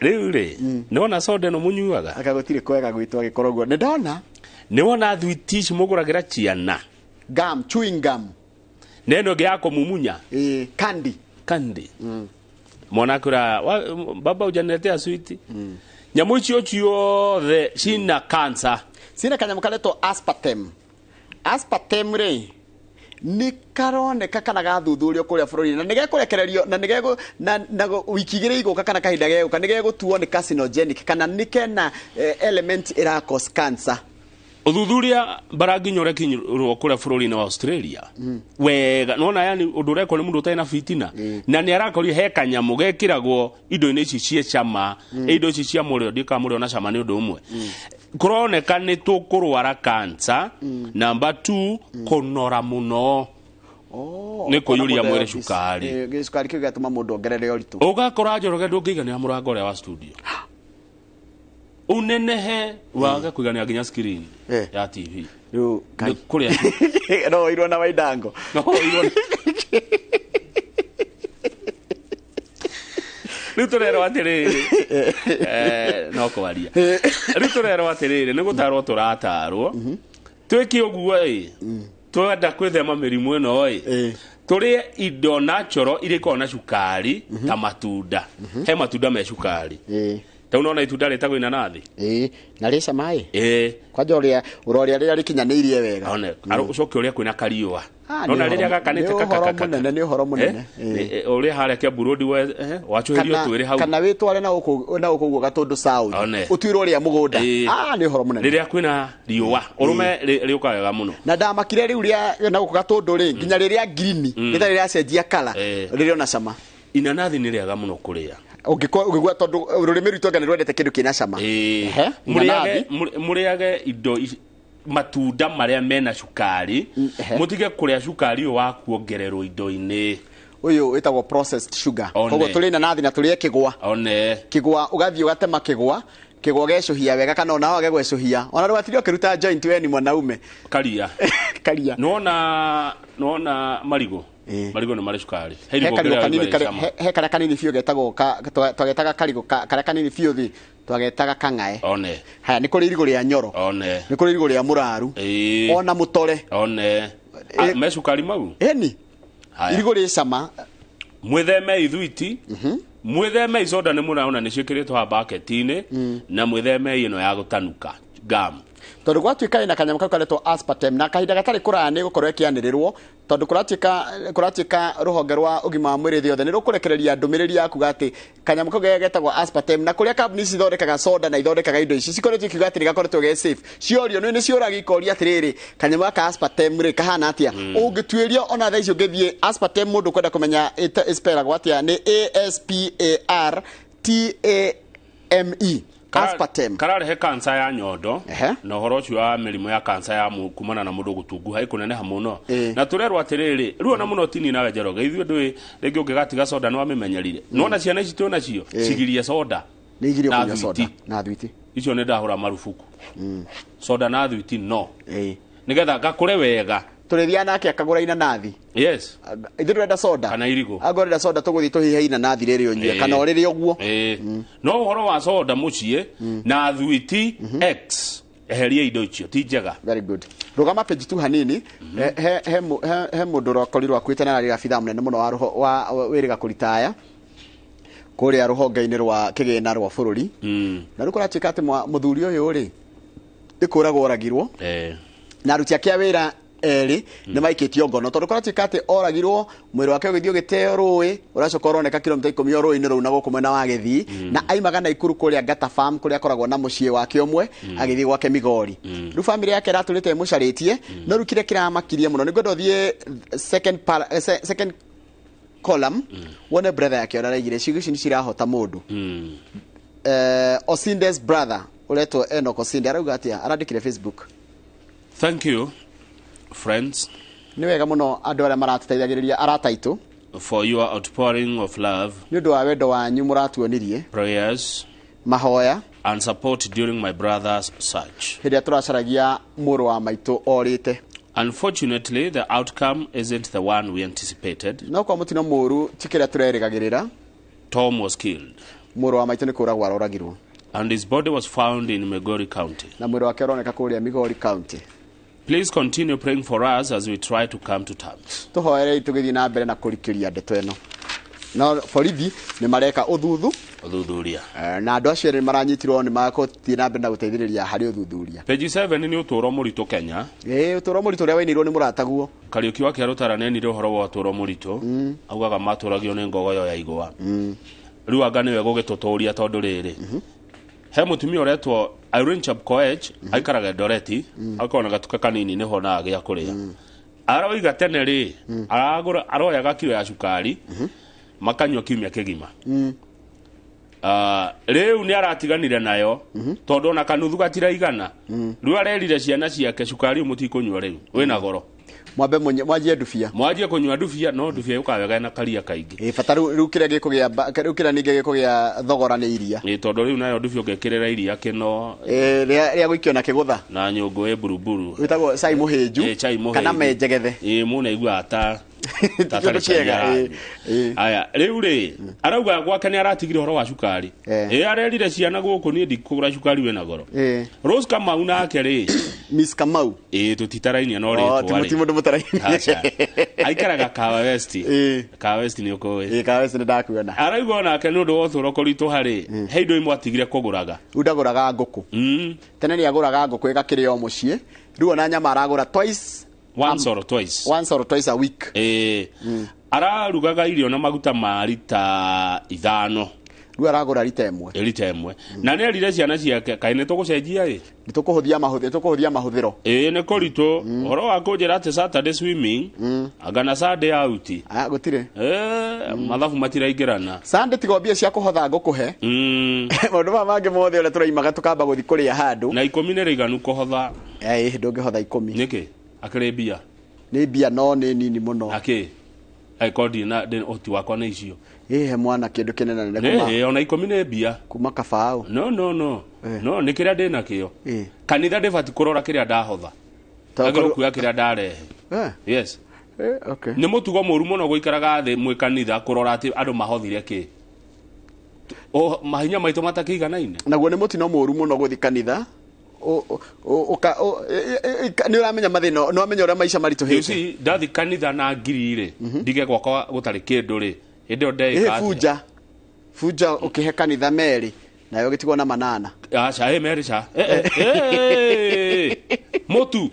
Rĩu rĩ, nĩwona soda ĩno mũnyuaga? Aka gũtirĩ kwega gwitũ agĩkorwo ũguo. Nĩ ndona. Nĩwona thwiti ici mũgũragĩra ciana? Gum, chewing gum. Na ĩno ĩngĩ ya kũmumunya? Candy. Candy. Mwana akwĩra, baba hujaniletea switi. Nyamũ icio ciothe cina cancer. Cina kanyamũ karetwo aspartame. Aspartame rĩ, nĩ karoneka kana gathuthurio kũrĩa bũrũri-inĩ na nĩgekũrekererio na nĩgegũ na wiki igĩrĩ igũka kana kahinda gegũka nĩgegũtuo nĩ carcinogenic kana nĩ kena element ĩra cause cancer. Ũthuthuria bara nginya ũrekinyirwo kũrĩa bũrũri-inĩ wa Australia. Wega, nĩwona yani ũndũ ũrekwo nĩ mũndũ ũtarĩ na fitina. Na nĩ arakorire he kanyamũ gekĩragwo indo-inĩ ici ciĩ cama, indo ici cia mũrĩo, ndiũĩ kana mũrĩo na cama nĩ ũndũ ũmwe. Kũroneka nĩ tũkũrwara cancer. Number 2, kũnora mũno. Nĩ kũiyũria mwĩrĩ cukari. Gĩcukari kĩu gĩatũma mũndũ ongerere ũritũ. Ũgakora Njoroge ndũngĩiganĩra mũrango ũrĩa wa studio. Unenehe wage kũiganĩra nginya screen ya TV. Rĩu Nĩ kũrĩa. No irwo na Waidango. No irwo. Rĩu tũrerwo atĩrĩrĩ. No kwaria. Rĩu tũrerwo atĩrĩrĩ, nĩ gũtarwo tũratarwo. Twĩke ũguo ĩ. Twenda kwĩthema mĩrimũ ĩno ĩ. Tũrĩe indo natural iria ikoragwo na cukari ta matunda. He matunda me cukari. Ta unaona itunda rĩtagwo inanathi? Na rĩ cama ĩ? Kwanja ũrĩa ũrorĩa rĩrĩa rĩkinyanĩirie wega. One, ũcoke ũrĩa kwĩna kariũa. Nona rĩrĩa gakanĩte kaka. Nĩ ũhoro mũnene. Ũrĩa harĩa Kiambu Road wacũhĩrio twĩrĩ hau. Kana wĩtware na gũkũ na gũkũ ũguo Gatũndũ South. Ũtuĩrwo ũrĩa mũgũnda. Nĩ ũhoro mũnene. Rĩrĩa kwĩna riũa, ũrũme rĩũkaga wega mũno. Na ndamakire rĩu rĩa na gũkũ Gatũndũ rĩ, nginya rĩrĩa green, rĩtarĩ rĩracenjia colour, rĩrĩ ona cama. Inanathi nĩ rĩega mũno kũrĩa. Ũngĩgua tondũ rũrĩmĩ rwitũ anga nĩ rwendete kĩndũ kĩna cama. Mũrĩage indo matunda marĩa mena cukari, mũtige kũrĩa cukari ũyũ wa kuongererwo indo-inĩ. Ũyũ wĩtagwo processed sugar. Koguo tũrĩe inanathi na tũrĩe kĩgwa. Kĩgwa ũgathiĩ ũgatema kĩgwa, kĩgwa gecũhia wega kana ona wage gwecũhia. Ona ndũgatinde ũkĩruta joint we ni mwanaume. Karia. Karia. Nĩwona marigũ? Marigũ nĩ marĩ cukari. He karĩa kanini biũ getagwo twagetaga karigũ karĩa kanini biũ thĩ twagetaga kang'ae. Haya, nĩ kũrĩ irigũ rĩa nyoro. Nĩ kũrĩ irigũ rĩa mũraru. Ona mũtore. Me cukari mau? Ĩni. Irigũ rĩ cama. Mwĩtheme ithwiti. Mwĩtheme icoda nĩ mũraona nĩ ciĩkĩrĩtwo haha bucket-inĩ na mwĩtheme ĩno ya gũtanuka gum. Tondũ gwatuĩka ĩna kanyamũ kau karetwo aspartame na kahinda gatarĩ kũraya nĩ gũkorwo ĩkĩanĩrĩrwo tondũ kũratuĩka rũhonge rwa ũgima wa mwĩrĩ thĩ yothe nĩ rũkũrekereria ndũmĩrĩri ya kuga atĩ kanyamũ kau getagwo aspartame na kũrĩa kambuni ici ithondekaga soda na ithondekaga indo ici cikoretwo ikiuga atĩ nĩ gakoretwo ge safe. Ciorio nĩ ciũragia ikoria atĩrĩrĩ, kanyamũ gaka aspartame rĩ kahana atĩa? Ũngĩtuĩria ona thaa ici ũngĩthiĩ aspartame mũndũ kwenda kũmenya ĩspellagwo atĩa nĩ A S P A R T A M E. Aspartame. Kararehe cancer ya nyondo na ũhoro ũcio wa mĩrimũ ya cancer ya kumana na mũndũ gũtunguha ĩkũneneha mũno. Na tũrerwo atĩrĩrĩ, rĩu ona mũno tini nawe Njoroge, ithuĩ ndũĩ rĩngĩ ũngĩgatiga soda nĩ wamĩmenyerire. Nĩwona ciana ici twĩ nacio cigirie soda. Nĩ igirie kũnyua soda na thwiti. Icio nĩ ndahũra marubuku. Soda na thwiti no. Nĩgetha ngakũre wega. Tũrĩthiaga nake akagũra inanathi. Yes. Ithuĩ tũrenda soda. Kana irigũ. Angorwo ũrenda soda tũgũthiĩ tũhihe inanathi rĩrĩ ũnyue kana ũrĩrĩ ũguo. No ũhoro wa soda mũciĩ na thwiti X eheria indo icio ti njega. Very good. Rũgama page 2 hanini. He mũndũ ũrakorirwo akuĩte na arĩ abithaa mũnene mũno wa wĩrĩga kũritaya kũrĩa rũhonge-inĩ rwa kĩgĩna rwa bũrũri. Na rĩu kũratuĩka atĩ mũthuri ũyũ rĩ nĩ kũragwo oragirwo. Na aruti ake a wĩra erĩ nĩ maikĩtio ngono tondũ kũratuĩka atĩ oragirwo mwĩrĩ wake ũgĩthiĩ ũgĩteo rũĩ ũracoka ũroneka kilomita 10 o rũĩ-inĩ rũu na gũkũ mwena wa Gĩthii na aimaga Naikuru kũrĩa Ngata Farm kũrĩa akoragwo na mũciĩ wake ũmwe agĩthiĩ gwake Migori. Rĩu bamĩrĩ yake ĩratũrĩte ĩmũcarĩtie no rĩu kĩrĩa kĩramakirie mũno nĩ ngwenda ũthiĩ second column wone brother yake ũrĩa araigire ciugo ici nĩ cirahota mũndũ. Osinde's brother ũretwo Enoch Osinde arauga atĩa? Arandĩkire Facebook. Thank you friends. Nĩ wega mũno andũ arĩa maratũteithagĩrĩria arata aitũ for your outpouring of love. Nĩ ũndũ wa wendo wanyu mũratuonirie. Prayers. Mahoya. And support during my brother's search. Hĩndĩ ĩrĩa tũracaragia mũrũ wa maitũ orĩte. Unfortunately, the outcome isn't the one we anticipated. No kwa mũtino mũũru ti kĩrĩa tũrerĩgagĩrĩra. Tom was killed. Mũrũ wa maitũ nĩ kũragwo aroragirwo. And his body was found in Migori County. Na mwĩrĩ wake ũroneka kũrĩa Migori County. Please continue praying for us as we try to come to terms. Tũhoerei tũgĩthiĩ na mbere na kũrikĩria ndeto ĩno. No borithi nĩ mareka ũthuthuria. Na andũ acio erĩ maranyitirwo nĩ magũthiĩ na mbere na gũteithĩrĩria harĩ ũthuthuria. Page 7 nĩ ũtũũro mũritũ Kenya. Ĩĩ, ũtũũro mũritũ ũrĩa wainĩirwo nĩ mũrataguo. Kariũki wa Kĩarũtara nĩenire ũhoro wa ũtũũro mũritũ. Augaga matũragio nĩ ngogoyo ya igwa. Rĩu anga nĩwe gũgĩtũtũria tondũ rĩrĩ. He mũtumia ũretwo Irene Chepkoech aikaraga Eldoret, akorwo na gatuka kanini nĩho na gĩa kũrĩa. Aroiga tene rĩ, aragũra aroyaga kiro ya cukari, makanyua kiumia kĩgima. Rĩu nĩ aratiganire nayo tondũ ona kanuthu gatiraigana. Rĩu arerire ciana ciake cukari ũyũ mũtikũnyua rĩu, wĩna goro. Mwambe mwanjie ndubia. Mwanjie kũnyua ndubia, no ndubia yũkaga wega na karia kaingĩ. Ĩ bata rĩu kĩrĩa gĩkũgĩa rĩu kĩrĩa ningĩ gĩkũgĩa thogora nĩ iria. Ĩ tondũ rĩu nayo ndubia ũngĩkĩrĩra iria kĩno. Ĩ rĩa gũikio na kĩgũtha. Na nyũngũ ĩ mburuburu. Wĩtagwo cai mũhĩnju. Ĩ cai mũhĩnju. Kana menjegethe. Ĩ mũndũ aiguaga ta tatarĩ kĩega. Aya rĩu rĩ arauga gwake nĩ aratigire ũhoro wa cukari. Ĩ arerire ciana gũkũ niĩ ndikũgũra cukari wĩna goro. Rose Kamau nake rĩ. Miss Kamau. Ĩ tũtitarainia no rĩtwa rĩ. Ti mũndũ mũtarainia. Aikaraga Kawa West. Kawa West nĩ ũkũĩ. Ĩ Kawa West nĩ ndakuona. Arauga onake nĩ ũndũ wa ũtũũro kũritũha rĩ, he indo imwe atigire kũgũraga. Rĩu ndagũraga ngũkũ. Tene nĩ agũraga ngũkũ ĩgakĩrĩo o mũciĩ. Rĩu ona nyama aragũra twice. Once or twice. Once or twice a week. Ararugaga irio na maguta ma rita 5. Rĩu aragũra rita ĩmwe. Rita ĩmwe. Na nĩ erire ciana ciake kaĩ nĩ tũgũcenjia ĩ? Nĩ tũkũhũthia mahũthĩro, tũkũhũthia mahũthĩro. Ĩ nĩ kũritũ. Ũhoro wa kũnjĩra atĩ Saturday swimming, anga na Sunday out. Ah, gũtirĩ. Mathabu matiraingĩrana. Sunday tiga mbia cia kũhotha ngũkũhe. Maũndũ maya mangĩ mothe ũrĩa tũraimaga tũkamba gũthiĩ kũrĩa handũ. Na 10 nĩ rĩiganu kũhotha. Ĩ ndũngĩhotha 10. Nĩkĩ? Akĩrĩ mbia. Nĩ mbia no nĩ nini mũno. Akĩ? Angĩkorwo ndirĩ na ũhoti wakwa nĩ icio. Ĩ he mwana kĩndũ kĩnene nene kuma. Nĩ ona 10 nĩ mbia. Kuma kabaũ. No no no. No nĩ kĩrĩa ndĩ nakĩo. Kanitha ndĩbatiĩ kũrora kĩrĩa ndahotha. Agĩrĩirwo kuoya kĩrĩa ndarehe. Yes. Okay. Nĩ mũtugo mũũru mũno gũikaraga thĩ mwĩ kanitha kũrora atĩ andũ mahothire kĩ. Mahinya maitũ matakĩiganaine. Naguo nĩ mũtino mũũru mũno gũthiĩ kanitha. Nĩ ũramenya mathĩna, nĩ wamenya ũrĩa maica maritũhĩte. You see, ndathi kanitha na ngiri rĩ, ndige gwakwa gũtarĩ kĩndũ rĩ, hĩndĩ ĩyo ndeĩka atĩa? Bunja ũkĩhe kanitha merĩ, nayo ũgĩtigwo na 8. Aca, ĩ merĩ ca. Mũtu.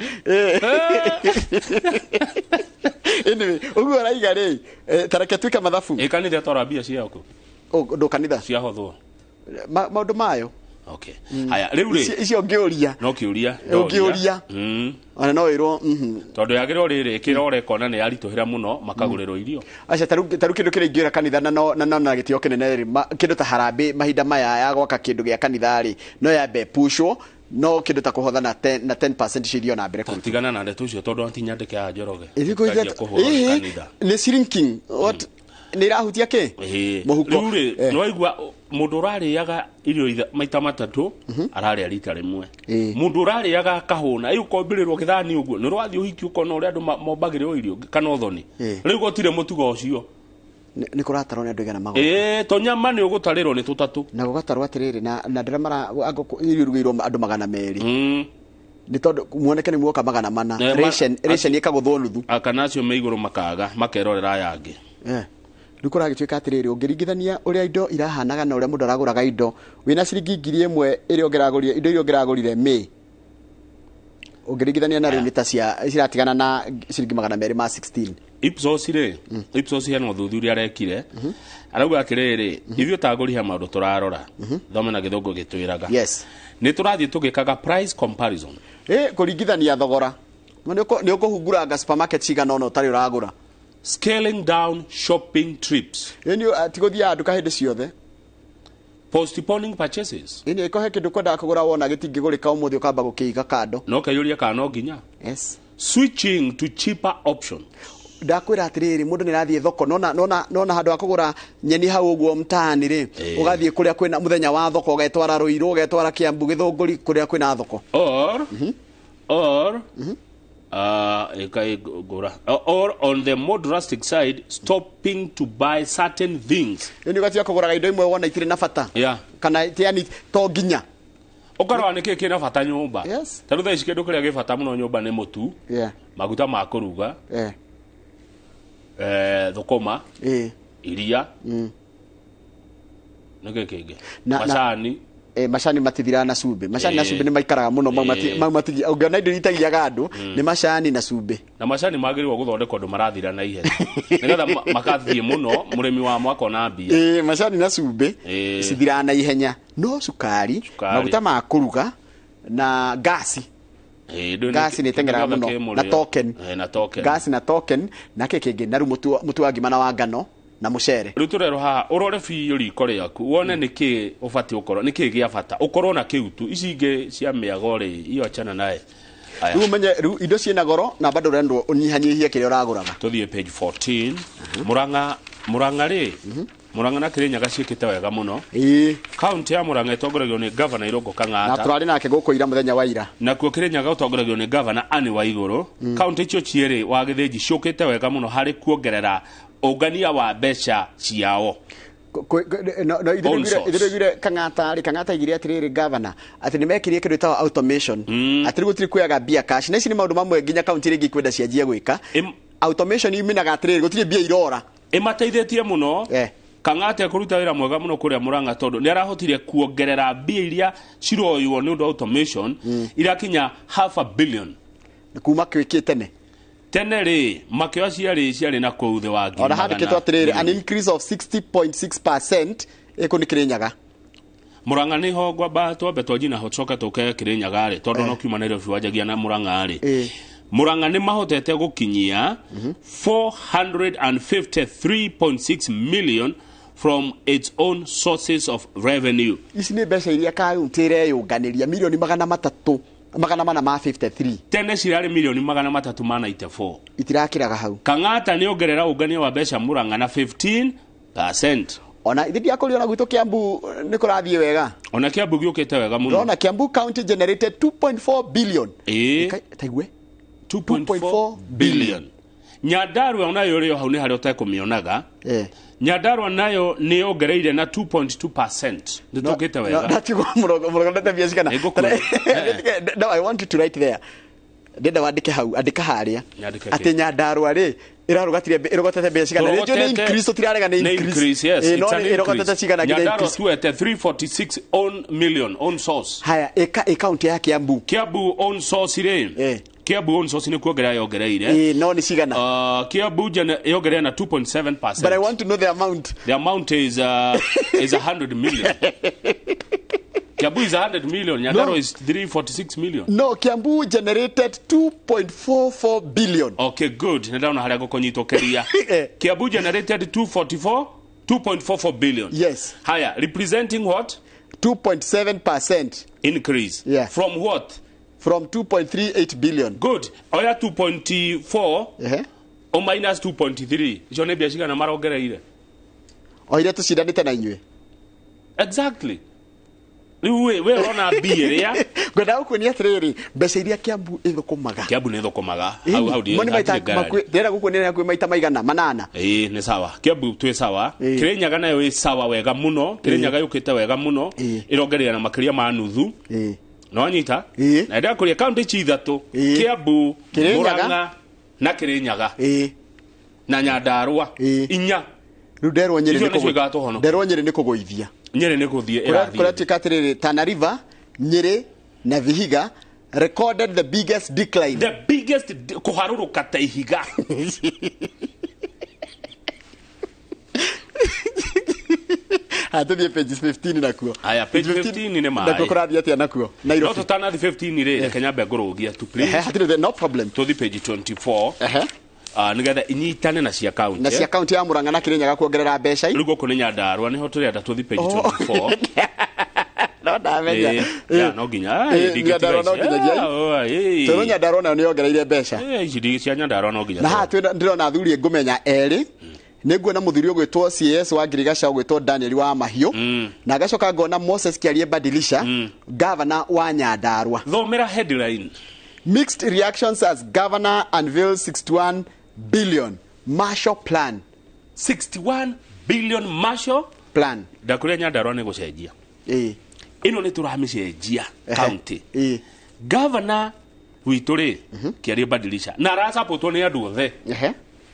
Anyway, ũguo ũraiga rĩ, ta reke tuĩke mathabu. Ĩ kanitha twara mbia ciaku. Ndũ kanitha? Ciahothwo. Maũndũ mayo. Okay. Haya, rĩu rĩ. Icio ũngĩũria. No kĩũria. Ũngĩũria. Ona no ĩrwo. Tondũ yagĩrĩirwo rĩrĩ ĩkĩrora ĩkona nĩ yaritũhĩra mũno makagũrĩrwo irio. Aca ta rĩu kĩndũ kĩrĩa ingĩũra kanitha na no na gĩtĩo kĩnene rĩ, kĩndũ ta harambĩ mahinda maya ya gwaka kĩndũ gĩa kanitha rĩ, no yambe pushwo, no kĩndũ ta kũhotha na 10% cirio na mbere kũrutwo. Tigana na ndeto icio tondũ ti nyandĩke ya Njoroge. Nĩ shrinking. What? Nĩ irahutia kĩ? Mũhuko. Rĩu rĩ, nĩ waigua mũndũ ũrarĩaga irio maita 3 ararĩa rita rĩmwe. Mũndũ ũrarĩaga akahũna, ĩ ũkombĩrĩrwo gĩthani ũguo, nĩ ũrathiĩ ũhiki ũkona ũrĩa andũ mombagĩrĩrwo irio kana ũthoni. Rĩu gũtirĩ mũtugo ũcio. Nĩ kũratarwo nĩ andũ aigana magũrũ. Ĩ tũnyama nĩ ũgũtarĩrwo nĩ tũtatũ. Na gũgatarwo atĩrĩrĩ, na ndĩra mara irio irugĩirwo andũ 200. Nĩ tondũ muoneke nĩ muoka 400. Ration ĩkagũthwo nuthu. Kana acio me igũrũ makaga makerorera aya angĩ. Rĩu kũragĩtuĩka atĩrĩrĩ, ũngĩringithania ũrĩa indo irahanaga na ũrĩa mũndũ aragũraga indo, wĩna ciringi 1000 ĩrĩa ũngĩragũrire, indo iria ũngĩragũrire May, ũngĩringithania na rĩu nĩ ta ciratigana na ciringi 216. Ipsos rĩ, Ipsos hena ũthuthuria arekire, arauga atĩrĩrĩ, ithuĩ ta agũri he maũndũ tũrarora, thome na gĩthũngũ gĩtwĩraga. Yes. Nĩ tũrathiĩ tũgĩkaga price comparison. Kũringithania thogora. Nĩ ũkũhunguranga supermarket cigana ũna ũtarĩ ũragũra. Scaling down shopping trips. Ĩni tigũthiaga nduka hĩndĩ ciothe. Postponing purchases. Ĩni ĩkohe kĩndũ kwendaga kũgũra wona gĩtingĩgũrĩka ũmũthĩ ũkamba gũkĩiga kando. No kayũria kana no nginya. Yes. Switching to cheaper option. Ndakwĩra atĩrĩrĩ, mũndũ nĩ arathiĩ thoko, nona handũ ha kũgũra nyeni hau ũguo mtaani rĩ, ũgathiĩ kũrĩa kwĩna mũthenya wa thoko, ũgetwara Ruiru, ũgetwara Kiambu, Gĩthũngũri, kũrĩa kwĩna thoko. Or Or on the more drastic side, stopping to buy certain things. Nĩ ũgatiga kũgũraga indo imwe wona itirĩ na bata. Yeah. Kana yani to nginya. Ũkarora nĩkĩ kĩna bata nyũmba. Yes. Ta rĩu thaa ici kĩndũ kĩrĩa gĩ bata mũno nyũmba nĩ mũtu. Yeah. Maguta ma kũruga. Yeah. Thũkũma. Iria. Nĩkĩ kĩngĩ? Macani. Macani matithiraga na cumbĩ. Macani na cumbĩ nĩ maikaraga mũno mau matigia. Ũngĩona indo itagiaga andũ nĩ macani na cumbĩ. Na macani magĩrĩirwo gũthondekwo andũ marathira na ihenya. Nĩgetha makathiĩ mũno mũrĩmi wamo akona mbia. Macani na cumbĩ cithiraga na ihenya. No cukari, maguta ma kũruga na gasi. Gasi nĩ ĩteng'eraga mũno na token. Na token. Gasi na token na kĩ kĩngĩ na rĩu mũtu wa ngima na wa ngano na mucere. Rĩu tũrerwo haha ũrore biũ riko rĩaku wone nĩkĩ ũbatiĩ ũkorwo nĩkĩ gĩa bata ũkorwo na kĩu tu ici ingĩ cia mĩago rĩ iyo achana naye. Rĩu ũmenye rĩu indo ciĩna goro na bado ũrendwo ũnyihanyihie kĩrĩa ũragũraga. Tũthiĩ page 14. Murang'a rĩ Murang'a na Kirinyaga ciĩkĩte wega mũno. Kaunti ya Murang'a ĩtongoragio nĩ Governor Irũngũ Kang'ata. Na tũrarĩ nake gũkũ ira mũthenya wa ira. Nakuo Kirinyaga ũtongoragio nĩ Governor Anne Waigũrũ. Kaunti icio cierĩ wa Gĩthĩnji ciũkĩte wega mũno harĩ kuongerera ũngania wa mbeca ciao. No ithuĩ Kang'ata rĩ Kang'ata aigire atĩrĩrĩ governor atĩ nĩ mekirie kĩndũ gĩtagwo automation atĩ rĩu gũtirĩ kuoyaga mbia cash na ici nĩ maũndũ mamwe nginya kaunti rĩngĩ ikwenda cianjie gwĩka. Automation iminaga atĩrĩrĩ gũtirĩ mbia irora. Ĩmateithĩtie mũno. Kang'ata ekũruta wĩra mwega mũno kũrĩa Murang'a tondũ nĩ arahotire kuongerera mbia iria ciroywo nĩ ũndũ wa automation irakinya 500 million kuma kĩĩ tene. Tene rĩ makĩoya ciarĩ na kũu thĩ wa ngiri. Ona handĩkĩtwo atĩrĩrĩ an increase of 60.6% ĩkũ nĩ Kirinyaga. Murang'a nĩho ngwamba twambe twanjie naho tũcoke tũke Kirinyaga rĩ tondũ no kiuma Nairobi wanjagia na Murang'a rĩ. Murang'a nĩ mahotete gũkinyia 453.6 million from its own sources of revenue. Ici nĩ mbeca iria kaunti ĩreyũnganĩria milioni 353. Tene cirarĩ milioni 394. Itirakĩraga hau. Kang'ata nĩ ongerera ũngania wa mbeca Murang'a na 15%. Ona ithe ndiakũria ona gwitũ Kiambu nĩ kũrathiĩ wega. Ona Kiambu gĩũkĩte wega mũno. Ona Kiambu county generated 2.4 billion. Taigue 2.4 billion. Nyandarua onayo rĩo hau nĩ harĩa ũtekũmĩonaga. Nyandarua nayo nĩ yongereire na 2.2%. Nĩ tũkĩte wega. Ndatigwo mũrongo ndete mbia cigana. No, I want you to write there. Ndenda wandĩke hau, andĩka harĩa. Atĩ Nyandarua rĩ ĩrarũgatire ĩrogotete mbia cigana. Rĩngĩ nĩ increase tũtirarega nĩ increase. Yes, no ĩrogotete cigana nginya increase. Nyandarua tuete 346 own million own source. Haya, ĩka kaunti ya Kiambu. Kiambu own source rĩ. Kiambu own source ni kuongerera yongereire. No ni cigana. Kiambu yongereire na 2.7%. But I want to know the amount. The amount is 100 million. Kiambu is 100 million. Nyandarua is 346 million. No, Kiambu generated 2.44 billion. Okay, good. Nĩndona harĩa ngũkũnyitũkĩria. Kiambu generated 2.44 billion. Yes. Haya, representing what? 2.7% increase. Yeah. From what? From 2.38 billion. Good. Oya 2.4 o minus 2.3. Icio nĩ mbia cigana marongereire? O iria tũcindanĩte na inyuĩ. Exactly. Rĩu we ũrona mbia ĩrĩa ngwenda gũkuonia atĩrĩrĩ mbeca iria Kiambu ĩthũkũmaga. Kiambu nĩ ĩthũkũmaga. Hau ndĩrenda gũkuonia kwĩ maita maigana manana. Ĩĩ nĩ sawa. Kiambu twĩ sawa. Kirinyaga nayo ĩ sawa wega mũno. Kirinyaga yũkĩte wega mũno. Ĩrongerera na makĩria ma nuthu. No anyita na ndakũria kaunti ici ithatũ Kiambu, Murang'a na Kirinyaga na Nyandarua inya. Rĩu nderwo Nyĩrĩ nĩ nderwo Nyĩrĩ nĩ kũgũithia. Nyĩrĩ nĩ gũthiĩ ĩrathiĩ. Kũratuĩka atĩrĩrĩ Tana River, Nyĩrĩ na Vihiga recorded the biggest decline. The biggest kũharũrũka ta ihiga. Atũthiĩ page 15 nakuo. Aya, page 15 nĩ maĩ. Nakuo kũrathiĩ atĩa nakuo? Nairobi. No tũtanathiĩ 15 rĩ, reke nyambe ngũrũgie tu please. Hatirĩ no problem. Tũthiĩ page 24. Nĩgetha inyitane na cia kaunti. Na cia kaunti ya Murang'a na Kirinyaga kuongerera mbeca. Rĩu gũkũ nĩ Nyandarua nĩho tũrenda tũthiĩ page 24. No ndamenya. Ya no nginya. Nyandarua no nginyagia. Tondũ Nyandarua nayo nĩ yongereire mbeca. Ici cia Nyandarua no nginya. Na haha ndĩrona athuri ngũmenya erĩ. Nĩnguona mũthuri ũgwĩtwo CS wa Ngirigaca ũgwĩtwo Daniel wa Mahiũ na ngacoka ngona Moses Kiarie Badilisha governor wa Nyandarua. Thomera headline. Mixed reactions as governor unveils 61 billion Marshall Plan. 61 billion Marshall Plan. Ndakuria Nyandarua nĩ gũcenjia. Ĩĩ. Ĩno nĩ tũramĩcenjia county. Ĩĩ. Governor witũ rĩ kĩarie badilisha na arasapotwo nĩ andũ othe. Ehe.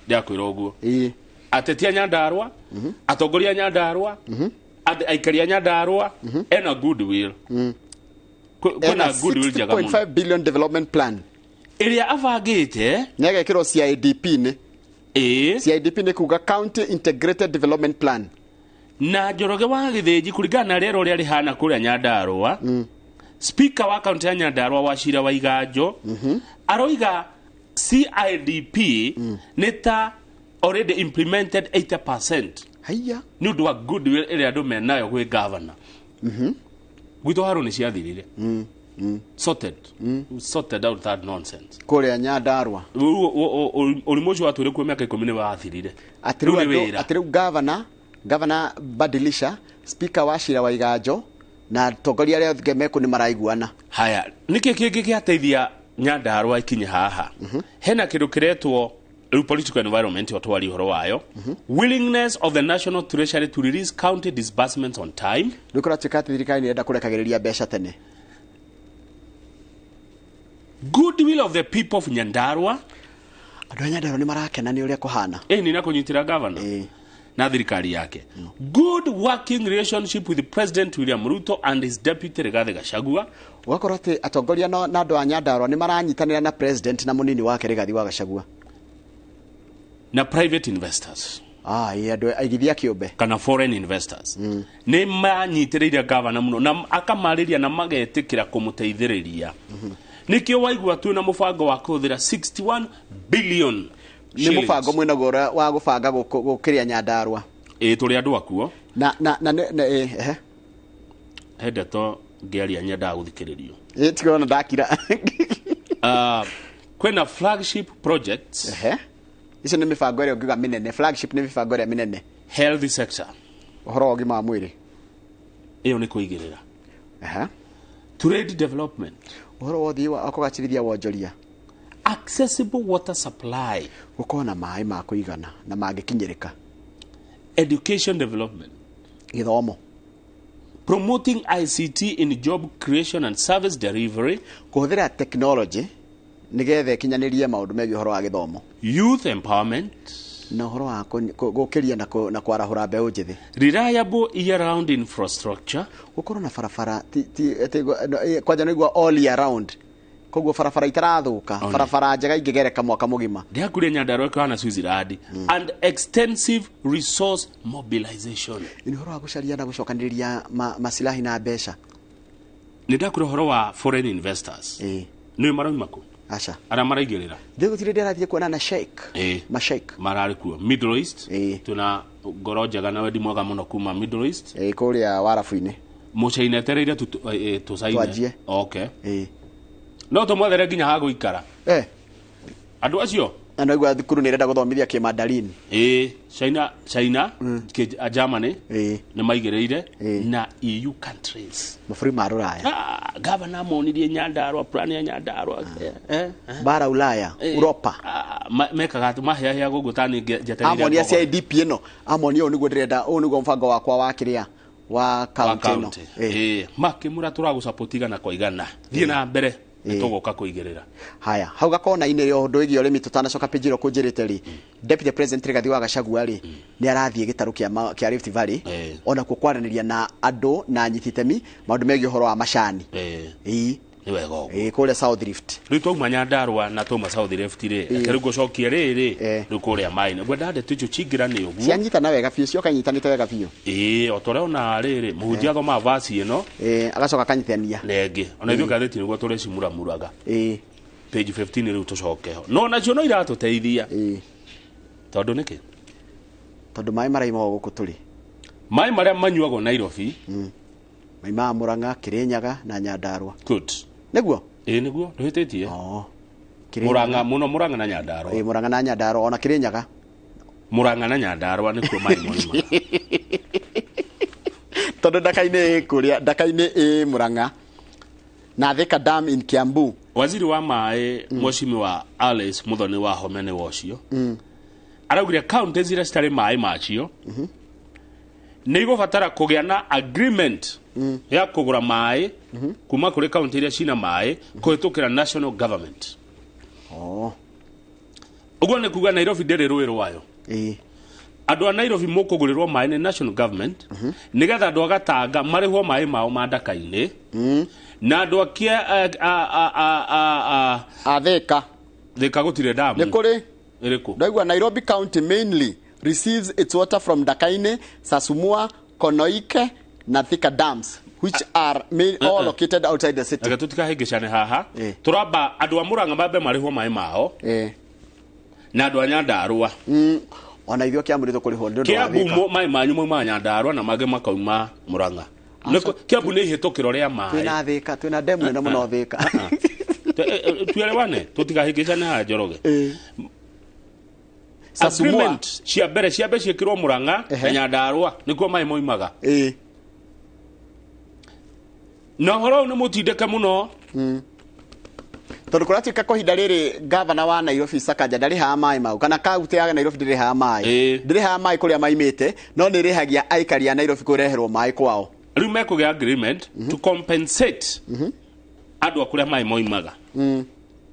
Ndakwĩra ũguo. Ĩĩ. Ateti a Nyandarua, atongoria a Nyandarua, aikari a Nyandarua ena goodwill. Kwĩna goodwill njega mũno. 6.5 billion development plan. Ĩrĩa abangĩte nĩ agekĩrwo CIDP nĩ. Ĩĩ. CIDP nĩ kuga County Integrated Development Plan. Na Njoroge wa Gĩthĩnji kũringana na rĩera ũrĩa rĩhana kũrĩa Nyandarua, speaker wa kaunti ya Nyandarua Wachira wa Iganjo aroiga CIDP nĩ ta already implemented 80%. Haiya. Nĩ ũndũ wa goodwill ĩrĩa andũ menayo gwĩ governor. Gwitũ haro nĩ ciathirire. Sorted. Sorted out that nonsense. Kũrĩa Nyandarua. Ũrimũ ũcio watũire kuo mĩaka 10 nĩ wathirire. Atĩ rĩu governor badilisha, speaker Wachira wa Iganjo na atongoria arĩa othe mekũ nĩ maraiguana. Haya, nĩkĩ kĩngĩ gĩateithia Nyandarua ikinye haha? Hena kĩndũ kĩretwo rĩu political environment otwari ũhoro wayo. Willingness of the National Treasury to release county disbursements on time. Rĩu kũratuĩka atĩ thirikari nĩ ĩrenda kũrekagĩrĩria mbeca tene. Goodwill of the people of Nyandarua. Andũ a Nyandarua nĩ marakena nĩ ũrĩa kũhana. Ĩĩ nĩ na kũnyitĩra governor. Na thirikari yake. Good working relationship with President William Ruto and his deputy Rigathi Gachagua. Ũgakorwo atĩ atongoria na andũ a Nyandarua nĩ maranyitanĩra na president na mũnini wake Rigathi wa Gachagua. Na private investors. Ĩĩ andũ aigithia kĩũmbe. Kana foreign investors. Nĩ manyitĩrĩire governor mũno na akamarĩria na magetĩkĩra kũmũteithĩrĩria. Nĩkĩo waigua twĩna mũbango wa kũhũthĩra 61 billion. Nĩ mũbango mwĩnaguo wa gũbanga gũkĩria Nyandarua. Ĩĩ tũrĩ andũ akuo. Na ehe. He ndeto ngĩaria nyendaga gũthikĩrĩrio. Ĩĩ tiga ona ndakira. Kwĩna flagship projects. Ehe. Icio nĩ mĩbango ĩrĩa ũngiuga mĩnene. Flagship nĩ mĩbango ĩrĩa mĩnene. Health sector. Ũhoro wa ũgima wa mwĩrĩ. Ĩyo nĩ kũigĩrĩra. Ehe. Trade development. Ũhoro wa ũthii wa kũgacĩrithia wonjoria. Accessible water supply. Gũkorwo na maĩ ma kũigana na mangĩkinyĩrĩka. Education development. Gĩthomo. Promoting ICT in job creation and service delivery. Kũhũthĩra technology nĩgetha ĩkinyanĩrie maũndũ megiĩ ũhoro wa gĩthomo. Youth empowerment. Na ũhoro wa gũkĩria na kwarahũra mbeũ njĩthĩ. Reliable year-round infrastructure. Gũkorwo na barabara kwanja nĩguo all year round. Koguo barabara itarathũka, barabara njega ingĩgereka mwaka mũgima. Ndĩhakuria Nyandarua ĩkahana Switzerland. And extensive resource mobilization. Nĩ ũhoro wa gũcaria na gũcokanĩrĩria masilahi na mbeca. Nĩ ndakũria ũhoro wa foreign investors. Nĩ marauma kũ? Aca. Arĩa maraigĩrĩra. Thĩ gũtirĩ ndĩrathiĩ kuona na sheikh. Masheikh. Mararĩ kuo Middle East. Twĩna ngoro njega na wendi mwega mũno kuma Middle East. Kũrĩa Warabu-inĩ. Mũcaina etereire tũcaine. Twanjie. Okay. No tũmwethere nginya ha gũikara. Andũ acio Na naigua thukuru nĩ ĩrenda gũthomithia kĩmandarini. Ĩĩ China, Germany nĩ maigĩrĩire na EU countries. Mabũrũri ma Rũraya. Governor monirie Nyandarua, plan ya Nyandarua. Bara Ulaya, Uropa. Mekaga atĩ maheahea gũkũ tani njetereire. Amonia CIDP ĩno, amonia ũũ nĩguo ndĩrenda, ũũ nĩguo mũbango wakwa wa kĩrĩa wa county ĩno. Ĩĩ, makĩmũra tũragũsupport igana kwa igana. Thiĩ na mbere. Nĩtũgoka kũigĩrĩra. Haya, hau gakona-inĩ ũndũ wĩgiĩ ũrĩmi tũtanacoka page ĩrĩa ũkũnjĩrĩte rĩ, Deputy President Rigathi wa Gachagua rĩ, nĩ arathiĩ gĩtarũ kĩa Rift Valley ona kuo kwaranĩria na andũ na anyiti itemi maũndũ megiĩ ũhoro wa macani. Ĩĩ. Nĩ wega ũguo. Ĩĩ, kũrĩa South Rift. Rĩu twauma Nyandarua na twauma South Rift rĩ, reke rĩu ngũcokie rĩrĩ, rĩu kũrĩa maĩ-inĩ. Ngwenda ndeto icio cingĩrane ũguo. Cianyitana wega biũ, cioka inyitanĩte wega biũ. Ĩĩ, o ta ũrĩa ona rĩrĩ, mũhunjia athomaga verse ĩno. Ĩĩ, agacoka akanyitania. Na ĩngĩ. Ona ithuĩ ngathĩti nĩguo tũrĩcimuramuraga. Ĩĩ. Page 15 rĩu tũcoke ho. No nacio no iratũteithia. Ĩĩ. Tondũ nĩkĩ? Tondũ maĩ maraima o gũkũ tũrĩ. Maĩ marĩa manyuagwo Nairobi. Maimaga Murang'a, Kirinyaga na Nyandarua. Good. Nĩguo? Ĩĩ nĩguo, ndũhĩtĩtie. Murang'a mũno, Murang'a na Nyandarua. Ĩĩ, Murang'a na Nyandarua ona Kirinyaga. Murang'a na Nyandarua nĩkuo maĩ moimaga. Tondũ Ndaka-inĩ ĩ kũrĩa, Ndaka-inĩ ĩ Murang'a. Na Thika Dam in Kiambu. Waziri wa maĩ, Mheshimiwa Alice Muthoni wa Home nĩ wocio, araugire counties iria citarĩ maĩ macio nĩ igũbatara kũgĩa na agreement ya kũgũra maĩ kuma kũrĩ county iria cina maĩ kũhĩtũkĩra national government. Ũguo nĩ kuga Nairobi ndĩrĩ rũĩ rwayo. Andũ a Nairobi mũkũgũrĩrwo maĩ nĩ national government, nĩgetha andũ a Gatanga marĩhwo maĩ mao ma Ndaka-inĩ, na andũ a a Thika. Thika gũtirĩ damu. Nĩ kũrĩ. Ĩrĩkũ? Ndaigua Nairobi County mainly receives its water from Ndakaine, Sasumua, Konoike na Thika dams, which are main, all located outside the city. Reke tũtikahĩngĩcane haha. Tũramba andũ a Murang'a mambe marĩhwo maĩ mao na andũ a Nyandarũa. Ona ithuĩ Kiambu nĩ tũkũrĩhwo nĩ ũndũ wa Kiambu Thika. maĩ manyu maumaga Nyandarũa na mangĩ makauma Murang'a. Kiambu nĩ ihĩtũkĩro rĩa maĩ. Twĩna Thika, twĩna demu nene mũno Thika. Tuelewane, tũtikahĩngĩcane haha, Njoroge. Sasumua. Agreement cia mbere ciambe ciĩkĩrwo Murang'a na Nyandarũa, nĩkuo maĩ moimaga. Na ũhoro ũyũ nĩ mũtindĩke mũno. Tondũ kũratuĩka kwa ihinda rĩrĩ gavana wa Nairobi Sakaja ndarĩhaga maĩ mau, kana kaunti ya Nairobi ndĩrĩhaga maĩ, ndĩrĩhaga maĩ kũrĩa maimĩte, no nĩ ĩrĩhagia aikari a Nairobi kũreherwo maĩ kwao. Rĩu mekũgĩa agreement to compensate andũ a kũrĩa maĩ moimaga.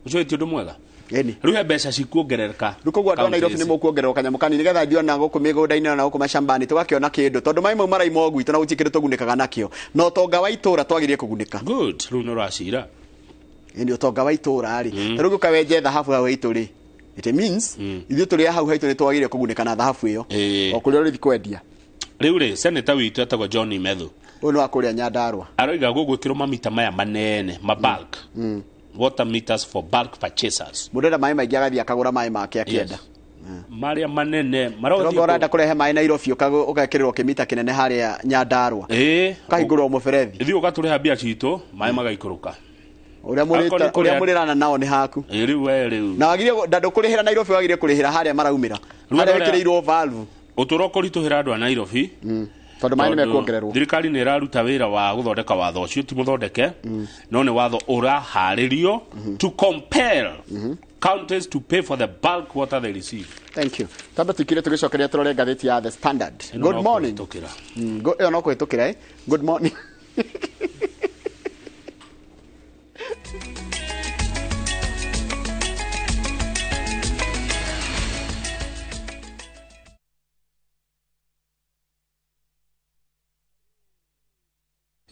Ũcio ti ũndũ mwega. Rĩu he mbeca cikuongerereka. Rĩu koguo andũ a Nairobi nĩ mũkuongererwo kanyamũ kanini, nĩgetha ithuĩ ona gũkũ mĩgũnda-inĩ na gũkũ macambani tũgakĩona kĩndũ, tondũ maĩ mau maraima o gwitũ na gũtirĩ kĩndũ tũgunĩkaga nakĩo, na ũtonga wa itũũra twagĩrĩire kũgunĩka. Good, rĩu nĩ ũracira. Ĩni ũtonga wa itũũra rĩ, ta rĩu ũka wenje thahabu hau haitũ rĩ, it means ithuĩ tũrĩ a hau haitũ nĩ twagĩrĩire kũgunĩka na thahabu ĩyo o kũrĩa ũrĩthi kwendia. Rĩu rĩ, senator witũ etagwo John Methu. Ũyũ nĩ wa kũrĩa Nyandarũa. Aroiga gũgwĩkĩrwo mamita maya manene ma bulk water meters for bulk purchasers. Mũndũ enda maĩ maingĩ agathiĩ akagũra maĩ make akĩenda. Marĩa manene. Tũrongo ũrenda kũrehe maĩ Nairobi, ũgekĩrĩrwo kĩmita kĩnene harĩa Nyandarũa, ũkahingũrwo mũberethi. Ithuĩ ũgatũrĩha mbia citũ, maĩ magaikũrũka. Ũrĩa ũrĩa mũrĩrana nao nĩ haku. Ĩ, rĩu we rĩu. Na wagire na ndũkũrĩhĩra Nairobi, wagire kũrĩhĩra harĩa maraumĩra, Rĩu harĩa andũ arĩa- wĩkĩrĩirwo valve. Ũtũro kũritũhĩra andũ a Nairobi tondũ maĩ nĩ mekuongererwo. Thirikari nĩ ĩraruta wĩra wa gũthondeka watho ũcio, ti mũthondeke, no nĩ watho ũraharĩrio to compel counties to pay for the bulk water they receive. Thank you. Tambe tukire tũgĩcokeria tũrore ngathĩti ya The Standard. Ĩno Good no morning. kũhĩtũkĩra. Ĩyo no kũhĩtũkĩra, eh? Good morning.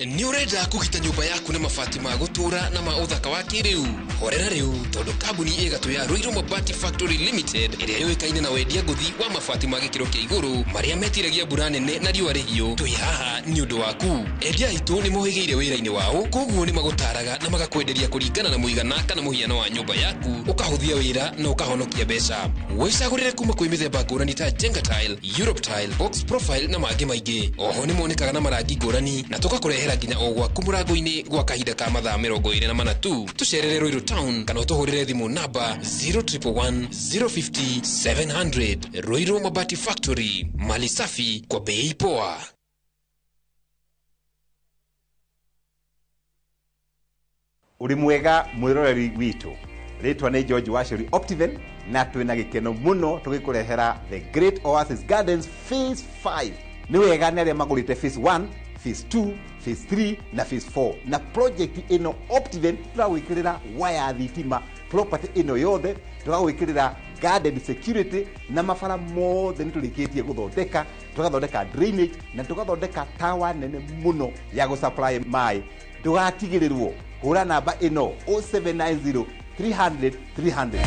Nĩ ũrenda kũgita nyũmba yaku na mabati ma gũtũũra na ma ũthaka wa kĩrĩu? Horera rĩu, tondũ kambuni ĩgatũ ya Ruiru Mabati Factory Limited, ĩrĩa yũĩkaine na wendia ngũthi wa mabati ma gĩkĩro kĩa igũrũ marĩa metiragia mbura nene na riũa rĩhiũ, twĩ haha nĩ ũndũ waku. Endia aitũ nĩ mohĩgĩire wĩra-inĩ wao, koguo nĩ magũtaraga na magakwenderia kũringana na mũigana kana mũhiano wa nyũmba yaku, ũkahũthia wĩra na ũkahonokia mbeca. Wĩcagũrĩre kuma kwĩ mĩthemba ngũrani ta Jenga Tile, Europe Tile, Box Profile na mangĩ maingĩ. Oho nĩ monekaga na marangi ngũrani na tũgakũrehera nginya o gwaku mũrango-inĩ gwa kahinda ka mathaa 24 tu. Tũcerere Ruiru Town kana ũtũhũrĩre thimũ namba 0111 050 700. Ruiru Mabati Factory, mali safi kwa bei poa. Ũrĩ mwega mwĩroreri witũ, rĩtwa nĩ George Wacheri Optiven, na twĩna gĩkeno mũno tũgĩkũrehera The Great Oasis Gardens Phase 5. Nĩ wega nĩ arĩa magũrĩte Phase 1, Phase 2, Phase 3 na Phase 4, na project ĩno Optiven tũragwĩkĩrĩra waya thitima property ĩno yothe, tũgagwĩkĩrĩra garden security, na mabara mothe nĩ tũrĩkĩtie gũthondeka, tũgathondeka drainage na tũgathondeka tawa nene mũno ya gũsupply maĩ. Ndũgatigĩrĩrwo, hũra namba ĩno 0790 300 300.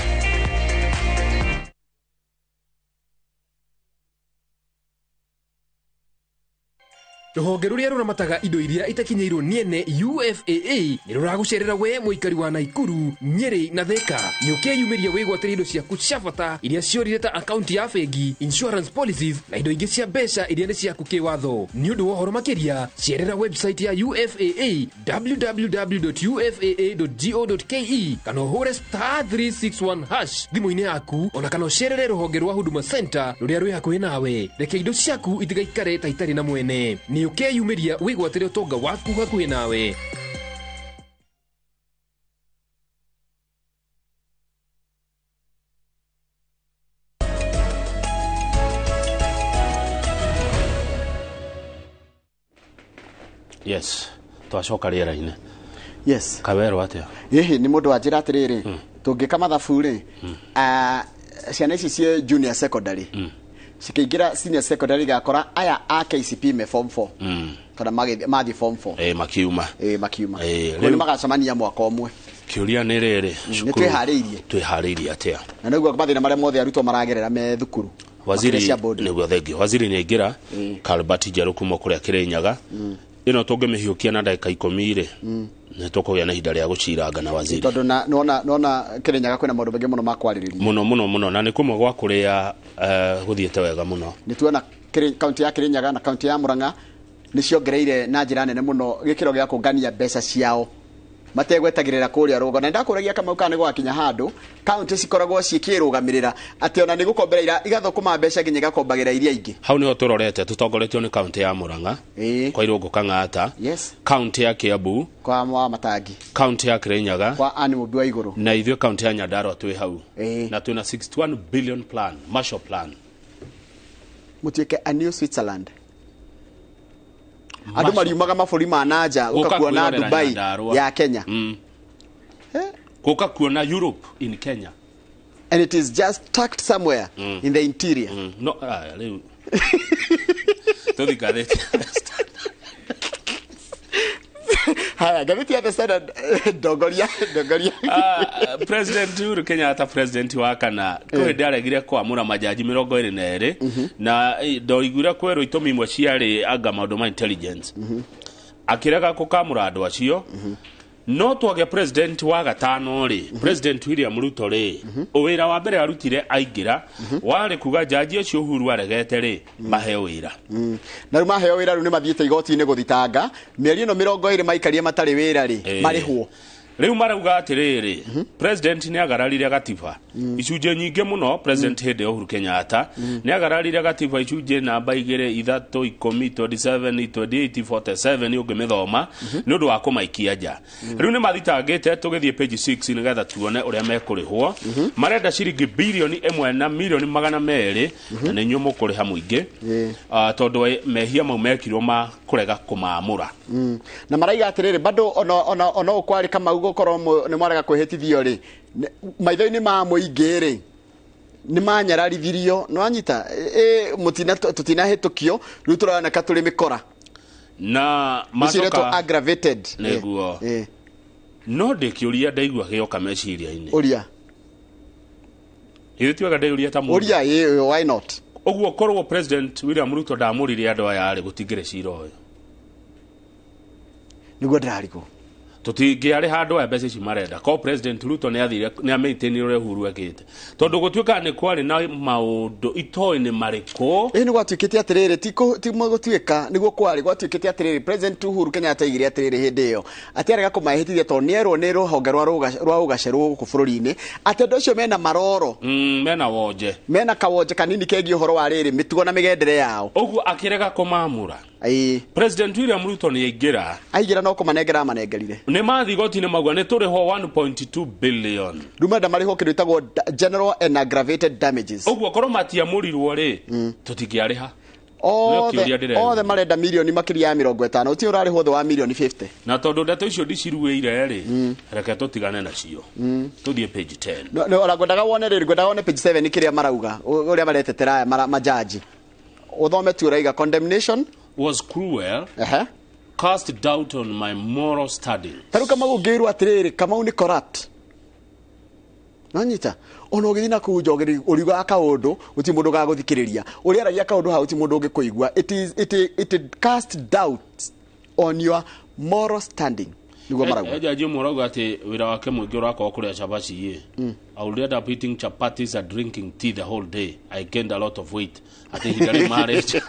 Rũhonge rũrĩa rũramataga indo iria itakinyĩirwo nĩ ene UFAA nĩ rũragũcerera we mũikari wa Naikuru, Nyeri na Thika. Nĩ ũkeyumĩria wĩgwatĩre indo ciaku cia bata iria ciorire ta akaunti ya bengi, insurance policies na indo ingĩ cia mbeca iria nĩ ciaku kĩwatho. Nĩ ũndũ wa ũhoro makĩria, cerera website ya UFAA www.ufaa.go.ke kana ũhũre star 361 hash thimũ-inĩ yaku, ona kana ũcerere rũhonge rwa Huduma Center rũrĩa rwĩ hakuhĩ nawe. Reke indo ciaku itigaikare ta itarĩ na mwene. Nĩ ũkeyumĩria wĩgwatĩre ũtonga waku hakuhĩ nawe. Yes, twacoka rĩera-inĩ. Yes. Kawerwo atĩa? Hihi nĩ mũndũ wanjĩra atĩrĩrĩ, tũngĩka mathabu rĩ, ciana ici ciĩ junior secondary cikĩingĩra senior secondary igakora aya a KCP me form 4 kana mathiĩ form 4. Makiuma. Makiuma. Koguo Rĩu nĩ magacemania mwaka ũmwe. Kĩũria nĩ rĩrĩ, Nĩ twĩharĩirie? Twĩharĩirie atĩa? Na nĩguo mathĩna marĩa mothe arutwo maragerera me thukuru. Waziri Makĩria cia board. Nĩguo, thengio. Waziri nĩ aingĩra, Kalbati Njerũ kuma kũrĩa Kĩrĩnyaga. Ĩno tũngĩmĩhiũkia na ndagĩka 10 rĩ, nĩ tũkũgĩa na ihinda rĩa gũciranga na waziri. Tondũ na nona Kĩrĩnyaga kwĩna maũndũ maingĩ mũno ma kwarĩrĩria. Mũno mũno mũno, na nĩ kũmwe gwa kũrĩa gũthiĩte wega mũno. Nĩ tuona kaunti ya Kĩrĩnyaga na kaunti ya Murang'a nĩ ciongereire na njĩra nene mũno gĩkĩro gĩa kũngania mbeca ciao mategwetagĩrĩra kũrĩa rũgongo. Na ndakũragia Kamau kana nĩ gwakinya handũ kaunti cikoragwo cikĩrũgamĩrĩra atĩ ona nĩ gũkombera igathũkũma mbeca nginya igakombagĩra iria ingĩ. Hau nĩho tũrorete, tũtongoretio nĩ kaunti ya Murang'a kwa Irũngũ Kang'ata, kaunti ya Kiambu kwa wa Matangi, kaunti ya Kĩrĩnyaga kwa Anne Mũmbi wa Igũrũ, na ithuĩ kaunti ya Nyandarua twĩ hau, na twĩna 61 billion plan, Marshall Plan. Mũtuĩke a new Switzerland. Andũ mariumaga mabũrũri ma nanja Gũka gũka kuona kwĩrorera Dubai Nyandarua. ya Kenya. Gũka kuona Europe in Kenya. And it is just tucked somewhere in the interior. No, rĩu tũthiĩ ngathĩti. Haya, ngathĩti ya The Standard, ndongoria, ndongoria. President Uhuru Kenyatta, president wa kana, kwĩ hĩndĩ aregire kwamũra majaji 22, na ndoiguire kwerwo itũmi imwe ciarĩ anga maũndũ ma intelligence, akĩrega kũkamũra andũ acio. No twagĩa president wa gatano rĩ, President William Ruto rĩ, wĩra wa mbere arutire aingĩra warĩ kuga jaji ũcio Uhuru aregete rĩ, maheo wĩra. Na rĩu maheo wĩra, rĩu nĩ mathiĩte igoti-inĩ gũthitanga mĩeri ĩno 20 maikarie matarĩ wĩra rĩ, marĩhwo. Rĩu marauga atĩrĩrĩ, president nĩ agararire gatiba icunjĩ nyingĩ mũno. President hĩndĩ ya Uhuru Kenyatta nĩ agararire gatiba icunjĩ namba 2, 3, 10, 27, 28, 47 ũngĩmĩthoma, nĩ ũndũ wa kũmaikia nja. Rĩu nĩ mathitangĩte. Tũgĩthiĩ page 6 nĩgetha tuone ũrĩa mekũrĩhwo. Marenda ciringi 1.2 bilioni, na nĩ inyuĩ mũkũrĩha mũingĩ, tondũ mehia mau mekirwo ma kũrega kũmaamũra. Na maraiga atĩrĩrĩ, bado ona ũkwarĩ Kamau gũkorwo nĩ mwarega kwĩhĩtithio rĩ, maitho-inĩ ma mũingĩ rĩ, nĩ manyararithirio. Nĩ wanyita? Mũtina tũtinahĩtũkio, rĩu tũroneka tũrĩ mĩkora. Na Icio iretwo macoka aggravated. Nĩguo. No ndĩkĩũria ndaigua gĩoka meciria-inĩ. Ũria. Ithuĩ tiwega ndĩũria ta mũndũ? Ũria, why not? Ũguo korwo President William Ruto ndamũrire andũ aya rĩ, gũtingĩrĩ cira ũyũ. Nĩguo ndĩrarigwo. Tũtingĩarĩ handũ aya mbeca ici marenda ko President Ruto nĩ athire nĩ amaintain ũrĩa Uhuru ekĩte, tondũ gũtuĩka nĩ kwarĩ na maũndũ itoĩ nĩ marĩkũ. Ĩ, nĩ gwatuĩkĩte atĩrĩrĩ, ti gũtuĩka nĩguo kwarĩ, gwatuĩkĩte atĩrĩrĩ, President Uhuru Kenyatta aigire atĩrĩrĩ hĩndĩ ĩyo atĩ arega kũmahĩtithia tondũ nĩ erwo nĩ rũhonge rwa ũgacerwo gũkũ bũrũri-inĩ atĩ andũ acio mena maroro. Mena wonje. Mena kawonje kanini kegiĩ ũhoro wa rĩrĩ mĩtugo na mĩgendere yao. Ũguo akĩrega kũmamũra. President William Ruto nĩ aingĩra. Aingĩra no kũmanengera amanengerire. Nĩ mathi igoti-inĩ mauga nĩ tũrĩhwo 1.2 billion. Rĩu marenda marĩhwo kĩndũ gĩtagwo general and aggravated damages. Ũguo korwo matiamũrirwo rĩ, tũtingĩarĩha. Nĩo kĩũria Othe ndĩreruta. othe marenda mirioni makĩria ya 50, ũtirĩ ũrarĩhwo thĩ wa mirioni 50. Na tondũ ndeto icio ndiciruĩire rĩ, reke tũtigane nacio, tũthiĩ page 10. No, ona ngwendaga wone rĩrĩ, ngwendaga wone page 7 kĩrĩa marauga, ũrĩa maretetera aya majaji. Ũthome tu, ũraiga condemnation was cruel, cast doubt on my moral standing. Ta rĩu Kamau, ũngĩrwo atĩrĩrĩ Kamau nĩ corrupt, nanyita ona ũgĩthiĩ na kũu nja ũriugaga kaũndũ, gũtirĩ mũndũ ũgagũthikĩrĩria. Ũrĩaragia kaũndũ hau, gũtirĩ mũndũ ũngĩkũigua. It cast doubt on your moral standing, nĩguo marauga. Jaji ũmwe ũrauga atĩ wĩra wake mũingĩ ũrakorwo kũrĩa cabaci ĩ. "I would end up eating chapatis and drinking tea the whole day. I gained a lot of weight." Atĩ ihinda rĩu marĩ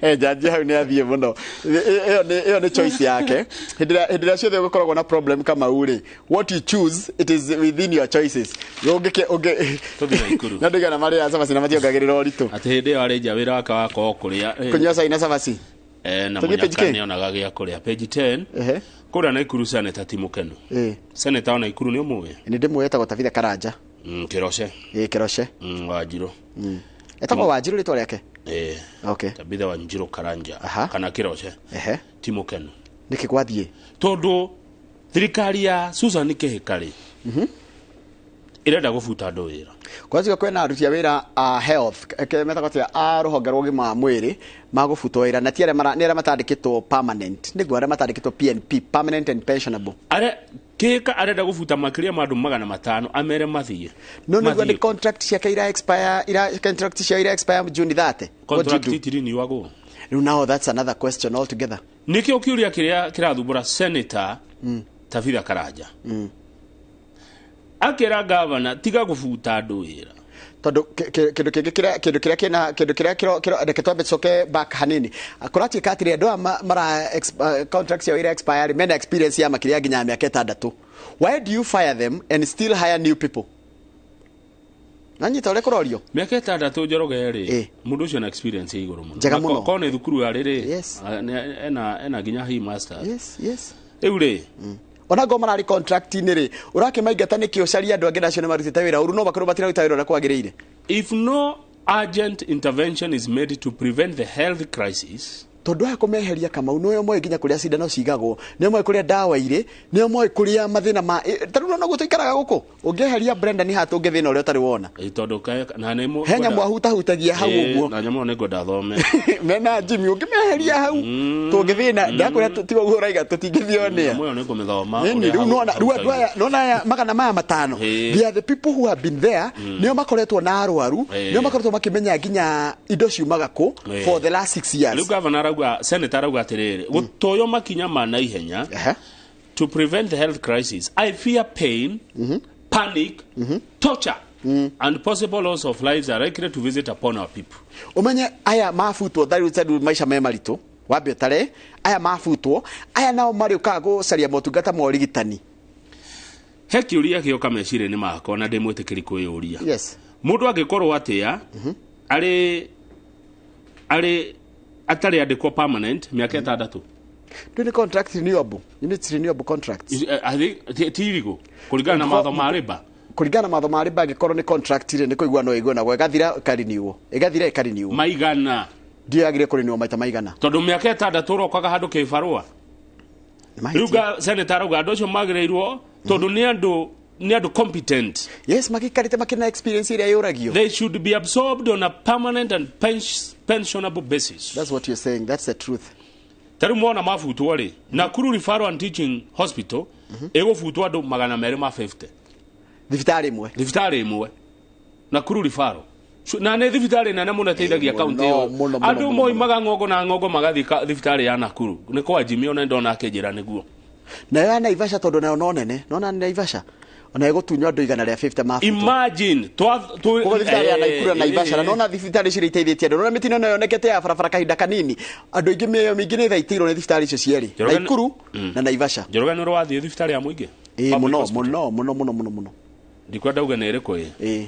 Jaji hau nĩ athiĩ mũno. Ĩyo nĩ choice yake. Hĩndĩ ĩrĩa ciothe ũgũkoragwo na problem Kamau rĩ, what you choose, it is within your choices. Ũngĩke ũngĩ Tũthiĩ Naikuru. Na ndĩgana marĩa cabaci na mationgagĩrĩra ũritũ. Atĩ hĩndĩ ĩyo arĩ nja wĩra wake wakorwo kũrĩa Kũnyua cai na cabaci. Na Tũthiĩ page mũnyaka K? nĩonaga gĩa kũrĩa. Page 10. Kũrĩa Naikuru, Senator ti mũkenu. Senator wa Naikuru nĩ ũmũĩ? Nĩ ndĩmũĩ, etagwo Tabitha Karanja. Kĩroce. Kĩroce. Wanjirũ. Etagwo Wanjirũ rĩtwa rĩake. Okay. Tabitha Wanjiru Karanja kana Kiroche. Ti mũkenu. Nĩkĩ gwathiĩ? Tondũ thirikari ya Susan Kihika rĩ, ĩrenda gũbuta andũ wĩra. Kwanza kwĩna aruti a wĩra a health metagwo atĩa, a rũhonge rwa ũgima wa mwĩrĩ magũbutwo wĩra, na ti arĩa nĩ arĩa matandĩkĩtwo permanent, nĩguo arĩa matandĩkĩtwo PNP, permanent and pensionable. Are Kihika arenda gũbuta makĩria ma andũ 500 amere mathiĩ. No nĩguo Mathiĩ. nĩ contract ciake ira expire, ira contract ciao ira expire June 30. What do you Contract do? itirinewagwo. Rĩu now that's another question altogether. Nĩkĩo kĩũria kĩrĩa kĩrathumbũra Senator Tabitha Karanja. Akĩra gavana tiga gũbuta andũ wĩra. Tondũ kĩndũ kĩngĩ kĩrĩa kĩndũ kĩrĩa kĩna kĩndũ kĩrĩa kĩro reke twambe tũcoke back hanini. Kũratuĩka atĩrĩ, andũ aya mara contracts ciao ira expire, mena experience ya makĩria nginya mĩaka 6. Why do you fire them and still hire new people? Nanyita ũrĩa kũrorio? Mĩaka 6 Njoroge rĩ, mũndũ ũcio na experience ya igũrũ mũno. Njega Na mũno. korwo nĩ thukuru yarĩ rĩ, Yes. ena nginya hi masters. Yes, yes. Rĩu rĩ, Ona ngorwo mararĩ contract-inĩ rĩ, ũrakĩmaingata nĩkĩ ũcarie andũ angĩ nacio nĩ marutĩte wĩra ũru, no makorwo matiraruta wĩra ũrĩa kwagĩrĩire. If no urgent intervention is made to prevent the health crisis, Tondũ aya kũmeheria Kamau nĩo moĩ nginya kũrĩa cindano cigagwo, nĩo moĩ kũrĩa ndawa irĩ, nĩo moĩ kũrĩa mathĩna ma ta rĩu noguo tũikaraga gũkũ. Ũngĩeheria Brenda nĩ haha tũngĩthĩna ũrĩa ũtarĩ wona. Tondũ na nĩ He nyamũ ahutahutagia hau ũguo. Na nyamũ ĩyo nĩ ngwenda thome. Mena Jimmy ũngĩmeheria hau tũngĩthĩna, ndakwĩra tiga ũguo ũraiga tũtingĩthionĩa. Nyamũ ĩyo nĩ ngũmĩthoma. Nini, ũrĩa rĩu nona, rĩu andũ aya, hahutagio. nona aya 500. They are the people who have been there, nĩo makoretwo na arwaru, nĩo makoretwo makĩmenya nginya indo ciumaga kũ for the last 6 years. Rĩu gavana arauga, senator arauga atĩrĩrĩ, gũtoywo makinya ma naihenya to prevent the health crisis, I fear pain, panic, torture and possible loss of lives are likely to visit upon our people. Umenye aya mabutwo tariu maica me maritũ, wambe ũtare aya mabutwo, aya nao marĩũkaga gũcaria motungata ma ũrigitani. He kĩũria gĩoka meciria-inĩ makwa na ndĩ mwĩtĩkĩri kwĩyũria. Yes. Mũndũ angĩkorwo atĩa arĩ atarĩ andĩkwo permanent mĩaka 6? Ndũ nĩ contract renewable, you need renewable contracts. I think ti irigo kũringana na mawatho ma labour. Kũringana na mawatho ma labour, angĩkorwo nĩ contract rĩ, nĩ kũigua no ĩiguanagwo, ĩgathira ĩkarenew, ĩgathira ĩkarenew. Maigana. Ndio yagĩrĩire kũrenew maita maigana. Tondũ mĩaka 6 ũrokaga handũ kĩbarũa. Rĩu senator arauga andũ acio magĩrĩirwo tondũ nĩ andũ competent. Yes, magĩikarĩte makĩna experience ĩrĩa yũragio. They should be absorbed on a permanent and pensionable basis. That's what you're saying. That's the truth. Ta rĩu mona mabutwo rĩ, Nakuru Referral and Teaching Hospital ĩgũbutwo andũ 250. Thibitarĩ ĩmwe. Thibitarĩ ĩmwe. Nakuru Referral. Na nĩ thibitarĩ nene mũno ĩteithagia kaunti ĩyo. Andũ moimaga ng'ongo na ng'ongo magathiĩ thibitarĩ ya Nakuru. Nĩ kwa Jimmy ona ndona akĩnjĩra nĩguo. Nayo ya Naivasha tondũ nayo no nene, nona Naivasha. Ona ĩgũtunywo andũ 150 mabutwo. Imagine, Koguo thibitarĩ ya Nakuru na Naivasha, na nona thibitarĩ icio iteithĩtie andũ. Nona mĩtino ĩno yonekete ya barabara kahinda kanini. Andũ aingĩ mĩoyo mĩingĩ nĩ ĩthaitĩirwo nĩ thibitarĩ icio cierĩ. Nakuru na Naivasha. Njoroge nĩ ũrathiĩ thibitarĩ ya mũingĩ? Ĩĩ, Public mũno, hospital. mũno, mũno, mũno, mũno, mũno. Ndikwenda uge nĩ ĩrĩkũ ĩ.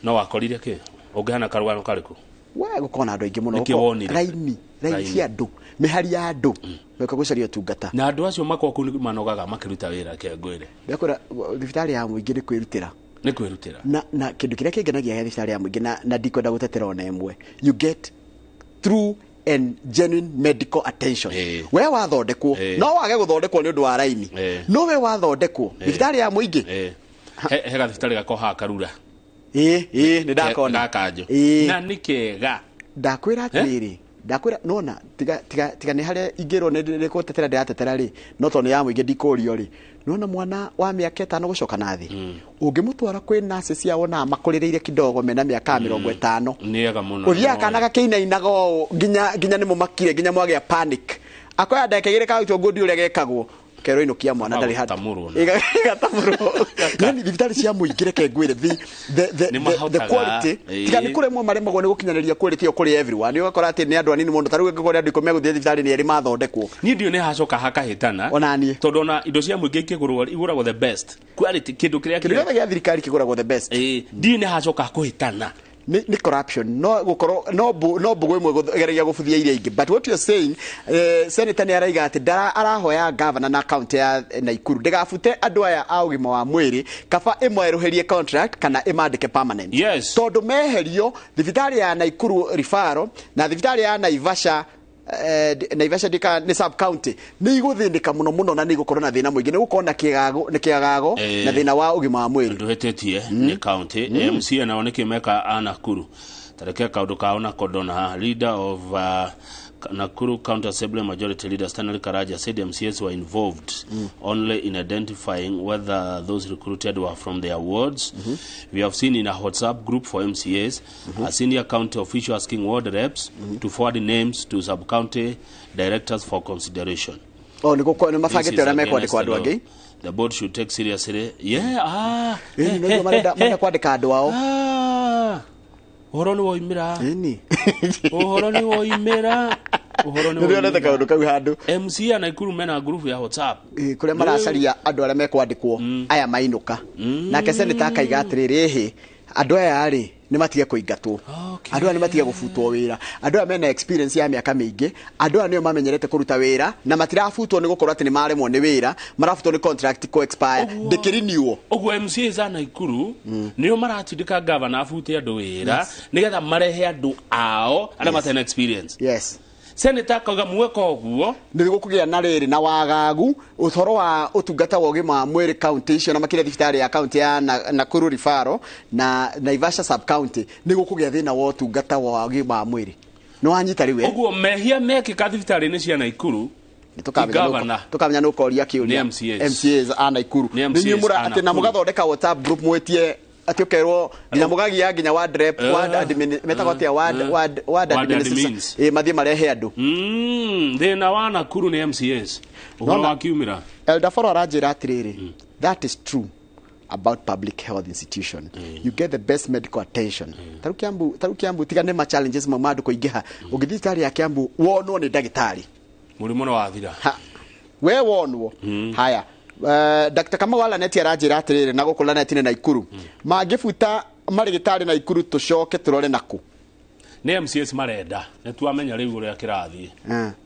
No wakorire kĩ? Ũngĩhana karũgano karĩkũ? We gũkorwo na andũ aingĩ mũno. Nĩkĩ Gũkorwo wonire? Raini, raini Raini. cia andũ, mĩhari ya andũ. Meka gũcaria ũtungata. Na andũ acio makoragwo kũu nĩ manogaga makĩruta wĩra, ke ngwĩre. Ndakwĩra thibitarĩ ya mũingĩ nĩ kwĩrutĩra. Nĩ kwĩrutĩra. Na kĩndũ kĩrĩa kĩngenagia gĩa thibitarĩ ya mũingĩ na ndikwenda gũtetera ona ĩmwe. You get true and genuine medical attention. We wathondekwo, no wage gũthondekwo nĩ ũndũ wa raini. No we wathondekwo thibitarĩ ya mũingĩ. He gathibitarĩ gako haha Karura. Ĩĩ, nĩ ndakona. Gakanjũ. Na nĩ kega. Ndakwĩra atĩrĩrĩ, ndakwĩra nona tiga nĩ harĩa ingĩrwo nĩ gũtetera ndĩratetera rĩ, no tondũ nĩ ya mũingĩ ndikũrio rĩ. Nona mwana wa mĩaka 5 gũcoka na thĩ. Ũngĩmũtwara kwĩ nurse ciao na makũrĩrĩire kidogo mena mĩaka 50. Nĩ ega mũno. Ũthiaga kana gakĩinainaga ũũ nginya nĩ mũmakire nginya mwagĩa panic. Akoya ndagĩka igĩrĩ karutwo ngundi ũrĩa gekagwo. Kerwo inũkia mwana ndarĩ handũ. Ĩgatamũrwo. Yani thibitarĩ cia mũingĩ reke ngwĩre the quality. Tiga nĩ kũremwo maremagwo nĩ gũkinyanĩria quality ĩyo kũrĩ everyone. Ũgakora atĩ nĩ andũ anini mũno, ta rĩu angĩkorwo nĩ andũ 10 megũthiĩ thibitarĩ nĩ erĩ mathondekwo. Niĩ ndiũĩ nĩ hacoka hakahĩtana. Ona niĩ. Tondũ ona indo cia mũingĩ ikĩgũrwo igũragwo the best. Quality kĩndũ kĩrĩa Kĩndũ gĩothe gĩa thirikari kĩgũragwo the best. Ndiũĩ nĩ hacoka kũhĩtana. Nĩ corruption no gũkorwo no mbũgũ ĩmwe gũgeria gũbuthia iria ingĩ, but what you're saying, senator nĩ araiga atĩ arahoya governor na county ya Naikuru ndĩgabute andũ aya a ũgima wa mwĩrĩ, kaba ĩmwerũhĩrie contract kana ĩmandĩke permanent. Yes. Tondũ meherio thibitarĩ ya Naikuru referral na thibitarĩ ya Naivasha, Naivasha ndika nĩ sub county, nĩ igũthĩnĩka mũno mũno na nĩ igũkorwo na thĩna mũingĩ, nĩ gũkorwo na kĩgago, nĩ kĩagago na thĩna wa ũgima wa mwĩrĩ. Ndũhĩtĩtie, nĩ county. MCA nao nĩkĩ meka a Nakuru? Tareke kaũndũ kao na Kodona. Leader of Nakuru County Assembly Majority Leader Stanley Karaja said MCAs were involved only in identifying whether those recruited were from their wards. We have seen in a WhatsApp group for MCAs a senior county official asking ward reps to forward names to sub-county directors for consideration. Oh, nĩ gũkorwo nĩ This mabangĩte is ũrĩa against mekwandĩkwo the andũ law. angĩ. The board should take seriously. Yeah, ah. Ĩni, nĩguo marenda kwandĩka andũ ao. Ah. Ũhoro nĩ woimĩra. Ĩni. Ũhoro nĩ woimĩra. Ũhoro nĩ Nĩ ndĩronete kaũndũ kau handũ. MCA Nakuru mena group ya WhatsApp. Ĩ, kũrĩa maracaria andũ arĩa mekwandĩkwo aya mainũka. Nake senator akaiga atĩrĩrĩ, ĩhĩ, andũ aya rĩ nĩ matige kũingatwo, andũ aya nĩ matige gũbutwo wĩra, andũ aya mena experience ya mĩaka mĩingĩ, andũ aya nĩo mamenyerete kũruta wĩra na matirabutwo nĩ gũkorwo atĩ nĩ maremwo nĩ wĩra, marabutwo nĩ contract kũ expire ndĩkĩriniwo. Ũguo MCAs a Nakuru nĩo maratindĩka gavana abute andũ wĩra nĩgetha marehe andũ ao arĩa matarĩ na experience. Yes. Senator akauga mweka ũguo nĩ gũkũgĩa na rĩrĩ na wagagu ũhoro wa ũtungata wa ũgima wa mwĩrĩ county icio, na makĩria thibitarĩ ya county ya Nakuru referral na Naivasha sub county, nĩ gũkũgĩa thĩna wa ũtungata wa ũgima wa mwĩrĩ. Nĩ wanyita rĩu, eh? Ũguo mehia mekĩka thibitarĩ-inĩ cia Nakuru, Tũkamenya nĩ ũkoria kĩũria Nĩ MCAs. MCAs a Nakuru. Nĩ Nĩ MCAs inyuĩ mũra a atĩ na Nakuru. mũgathondeka WhatsApp group mwĩtie atĩ ũkerwo nginya mũgagia nginya ward rep, ward admin, metagwo atĩa, ward ward ward Ward administrator. Admins. Ĩ, mathiĩ marehe andũ. Thĩna wa Nakuru nĩ MCAs. Ũhoro Nona- wa kiumĩra. Elder Foro aranjĩra atĩrĩrĩ, that is true about public health institution, you get the best medical attention. Tarĩu Kiambu, tarĩu Kiambu, tiga nĩ ma challenges mau ma andũ kũingĩha, ũngĩthiĩ thibitarĩ ya Kiambu wonwo nĩ ndagĩtarĩ, mũrimũ nĩ wathira. Ha, we wonwo. Haya, Dr. Kamau wa Lanet aranjĩra atĩrĩrĩ, na gũkũ Lanet nĩ Naikuru, mangĩbuta marĩgĩtarĩ Naikuru tũcoke tũrore nakũ. Nĩ MCAs marenda, nĩ twamenya rĩu ũrĩa kĩrathiĩ.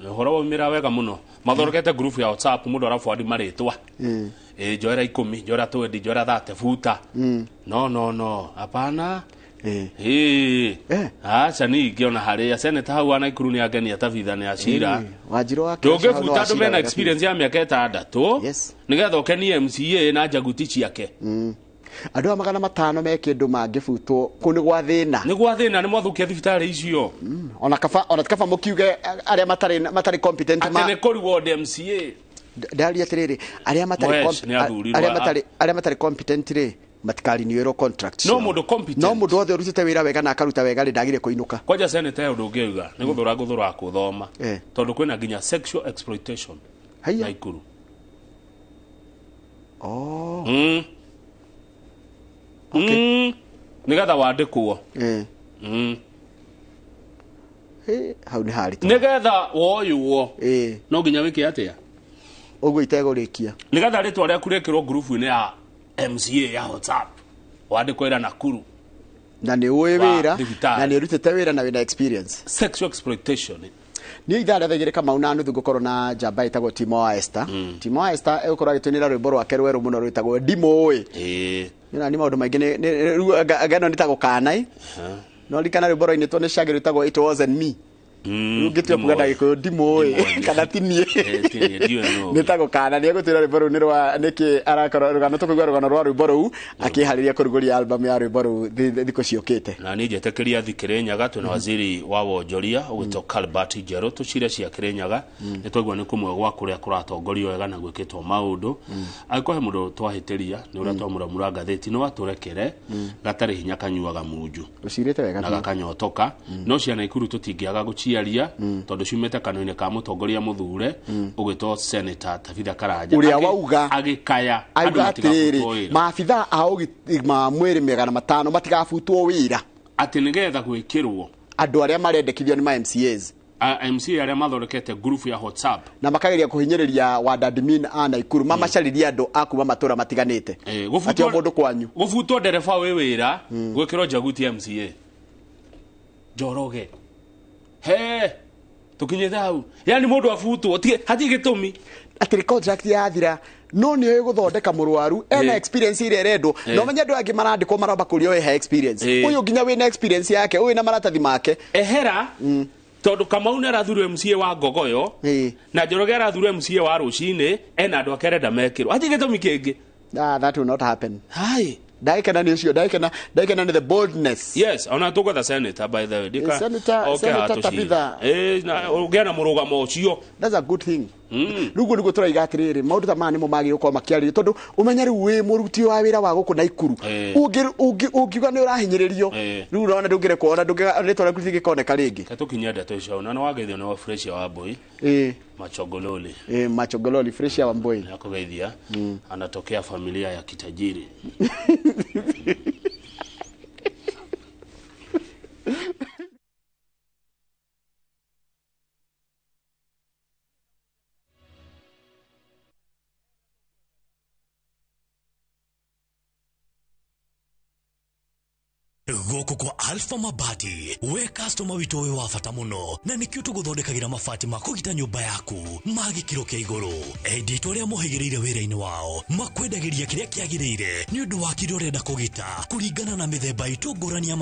Ũhoro waumĩra wega mũno, mathondekete group ya WhatsApp, mũndũ arabuandi marĩtwa, ĩ, njoera 10, njoera 20, njoera 30, buta. No, no, no, hapana. Ĩ, aca, ningĩ ona harĩa senator hau wa Nakuru nĩ angenia Tabitha nĩ acira. Wanjirũ wa Ndũngĩbuta andũ mena experience ya mĩaka 6 nĩgetha ũkenie MCA na njaguti ciake. Andũ aya 500 me kĩndũ mangĩbutwo kũu nĩ gwa thĩna. Nĩ gwa thĩna, nĩ mwathukia thibitarĩ icio. Ona kaba, ona kaba mũkiuge arĩa matarĩ competent atĩ nĩ kũ reward MCA. Ndaria atĩrĩrĩ, arĩa matarĩ Mohesh nĩ athurirwo arĩa matarĩ competent rĩ, matikarinĩrwo contract No ciao. mũndũ competent. No mũndũ wothe ũrutĩte wĩra wega na akaruta wega rĩ, ndagire kũinũka. Kwanja senator, ũndũ ũngĩuga nĩ gũthũra ngũthũra kũthoma, tondũ kwĩna nginya sexual exploitation Haiya. Naikuru. Oh. Nĩgetha wandĩkwo. Hau nĩ haritũ. Nĩgetha woywo no nginya wĩke atĩa? Ũguo itegũrĩkia. Nĩgetha rĩtwa rĩaku rĩkĩrwo ngurubu-inĩ ya MCA ya WhatsApp, wandĩkwo ĩra Nakuru na nĩ ũĩ wa wĩra thibitarĩ. Na nĩ ũrutĩte wĩra na wĩna experience. Sexual exploitation. Niĩ ithaa rĩa 2:30, Kamau, na nuthu ngũkorwo na njamba ĩtagwo Timo wa Esther. Timo wa Esther egũkorwo agĩtũinĩra rwĩmbo rwake rwerũ mũno rwĩtagwo Ndimũĩ. Nĩ nĩ maũndũ maingĩ rĩu anga ĩno nĩ ta gũkana no ririkana rwĩmbo rwainĩtwo nĩ Shaggy rwĩtagwo It Wasn't Me. Rĩu ngĩtua kuga na Gĩkũyũ ndimũĩ kana ti niĩ, nĩ ta gũkana. Nĩ egũtwĩra rwĩmbo rũu nĩ rwa nĩkĩ arakorwo rũgano, tũkũigua rũgano rwa rwĩmbo rũu akĩharĩria kũrugũria album ya rwĩmbo rũu thikũ ciũkĩte. Na niĩ njetĩkĩria thi Kĩrĩnyaga twĩna waziri wa wonjoria ũgwĩtwo Calbert Njerũ, tũcire cia Kĩrĩnyaga nĩ twaigua nĩ kũmwe gwa kũrĩa kũratongorio wega na gwĩkĩtwo maũndũ. Angĩkorwo he mũndũ twahĩtĩria nĩ ũrĩa twamũramura ngathĩti, no atũrekere, gatarĩ hinya kanyuaga munju Ũcirĩte wega na biũ. Gakanyotoka. No ciana Ikuru tũtingĩaga gũciaria tondũ ciumĩte kanua-inĩ ka mũtongoria mũthure ũgwĩtwo Senator Tabitha Karanja. Ũrĩa wauga agĩkaya andũ auga matigabutwo atĩrĩrĩ, wĩra. Maabithaa a ũgima wa mwĩrĩ 500 matigabutwo wĩra, atĩ nĩgetha gwĩkĩrwo andũ arĩa marendekithio nĩ ma MCAs. A MCA arĩa mathondekete group ya WhatsApp na makageria kũhinyĩrĩria ward admin a Naikuru mamacaririe andũ a kuma matũra matiganĩte, Eh, atĩ o mũndũ kwanyu. Gũbutwo ndereba wĩ wĩra, gwĩkĩrwo njaguti MCA. Njoroge he tukinyite hau yani mundu abutwo hatirĩ gĩtũmi atĩrĩ contract yathira no nĩ ũĩ gũthondeka mũrwaru ena experience ĩrĩa ĩrendwo no menye andũ angĩ marandĩkwo maramba kũria ũyũ he experience ũyũ nginya wĩna experience yake ũyũ na maratathi make ehera tondũ Kamau nĩ arathurwo MCA wa Ngogoyo na Njoroge arathurwo MCA wa rũcinĩ ena andũ ake arenda mekĩrwo hatirĩ gĩtũmi kĩngĩ. That will not happen. Hai. Ndaikena nĩ ũcio, ndaikena nĩ the boldness. Yes, ona tũgwetha senator by the way. Ndika, Senator Tabitha. Na ũgĩa na mũrũgamo ũcio. That's a good thing. Rĩu ũguo nĩguo tũraiga atĩrĩrĩ maũndũ ta maya nĩmo magĩrĩirwo gũkorwo makĩarĩrio tondũ ũmenye rĩu wĩ mũruti wa wĩra wa gũkũ Naikuru ũngiuga nĩ ũrahinyĩrĩrio rĩu ũrona ndũngĩrekwo ona rĩtwa rĩaku rĩtingĩkoneka rĩngĩ. Ke tũkinye ndeto icio na nĩwageithio nĩ wa Fresh wa Mbui. Machogololi. Machogololi Fresh wa Mbui. Nakugeithia. Anatokea familia ya kitajiri. Gũkũ kwa Alpha Mabati we customer witũ wĩ wa bata mũno na nĩkĩo tũgũthondekagĩra mabati ma kũgita nyũmba yaku ma gĩkĩro kĩa igũrũ. Endia aitũ arĩa mohĩgĩrĩire wĩra-inĩ wao makwendagĩria kĩrĩa kĩagĩrĩire nĩ ũndũ wa kĩrĩa ũrenda kũgita kũringana na mĩthemba itũ ngũrani ya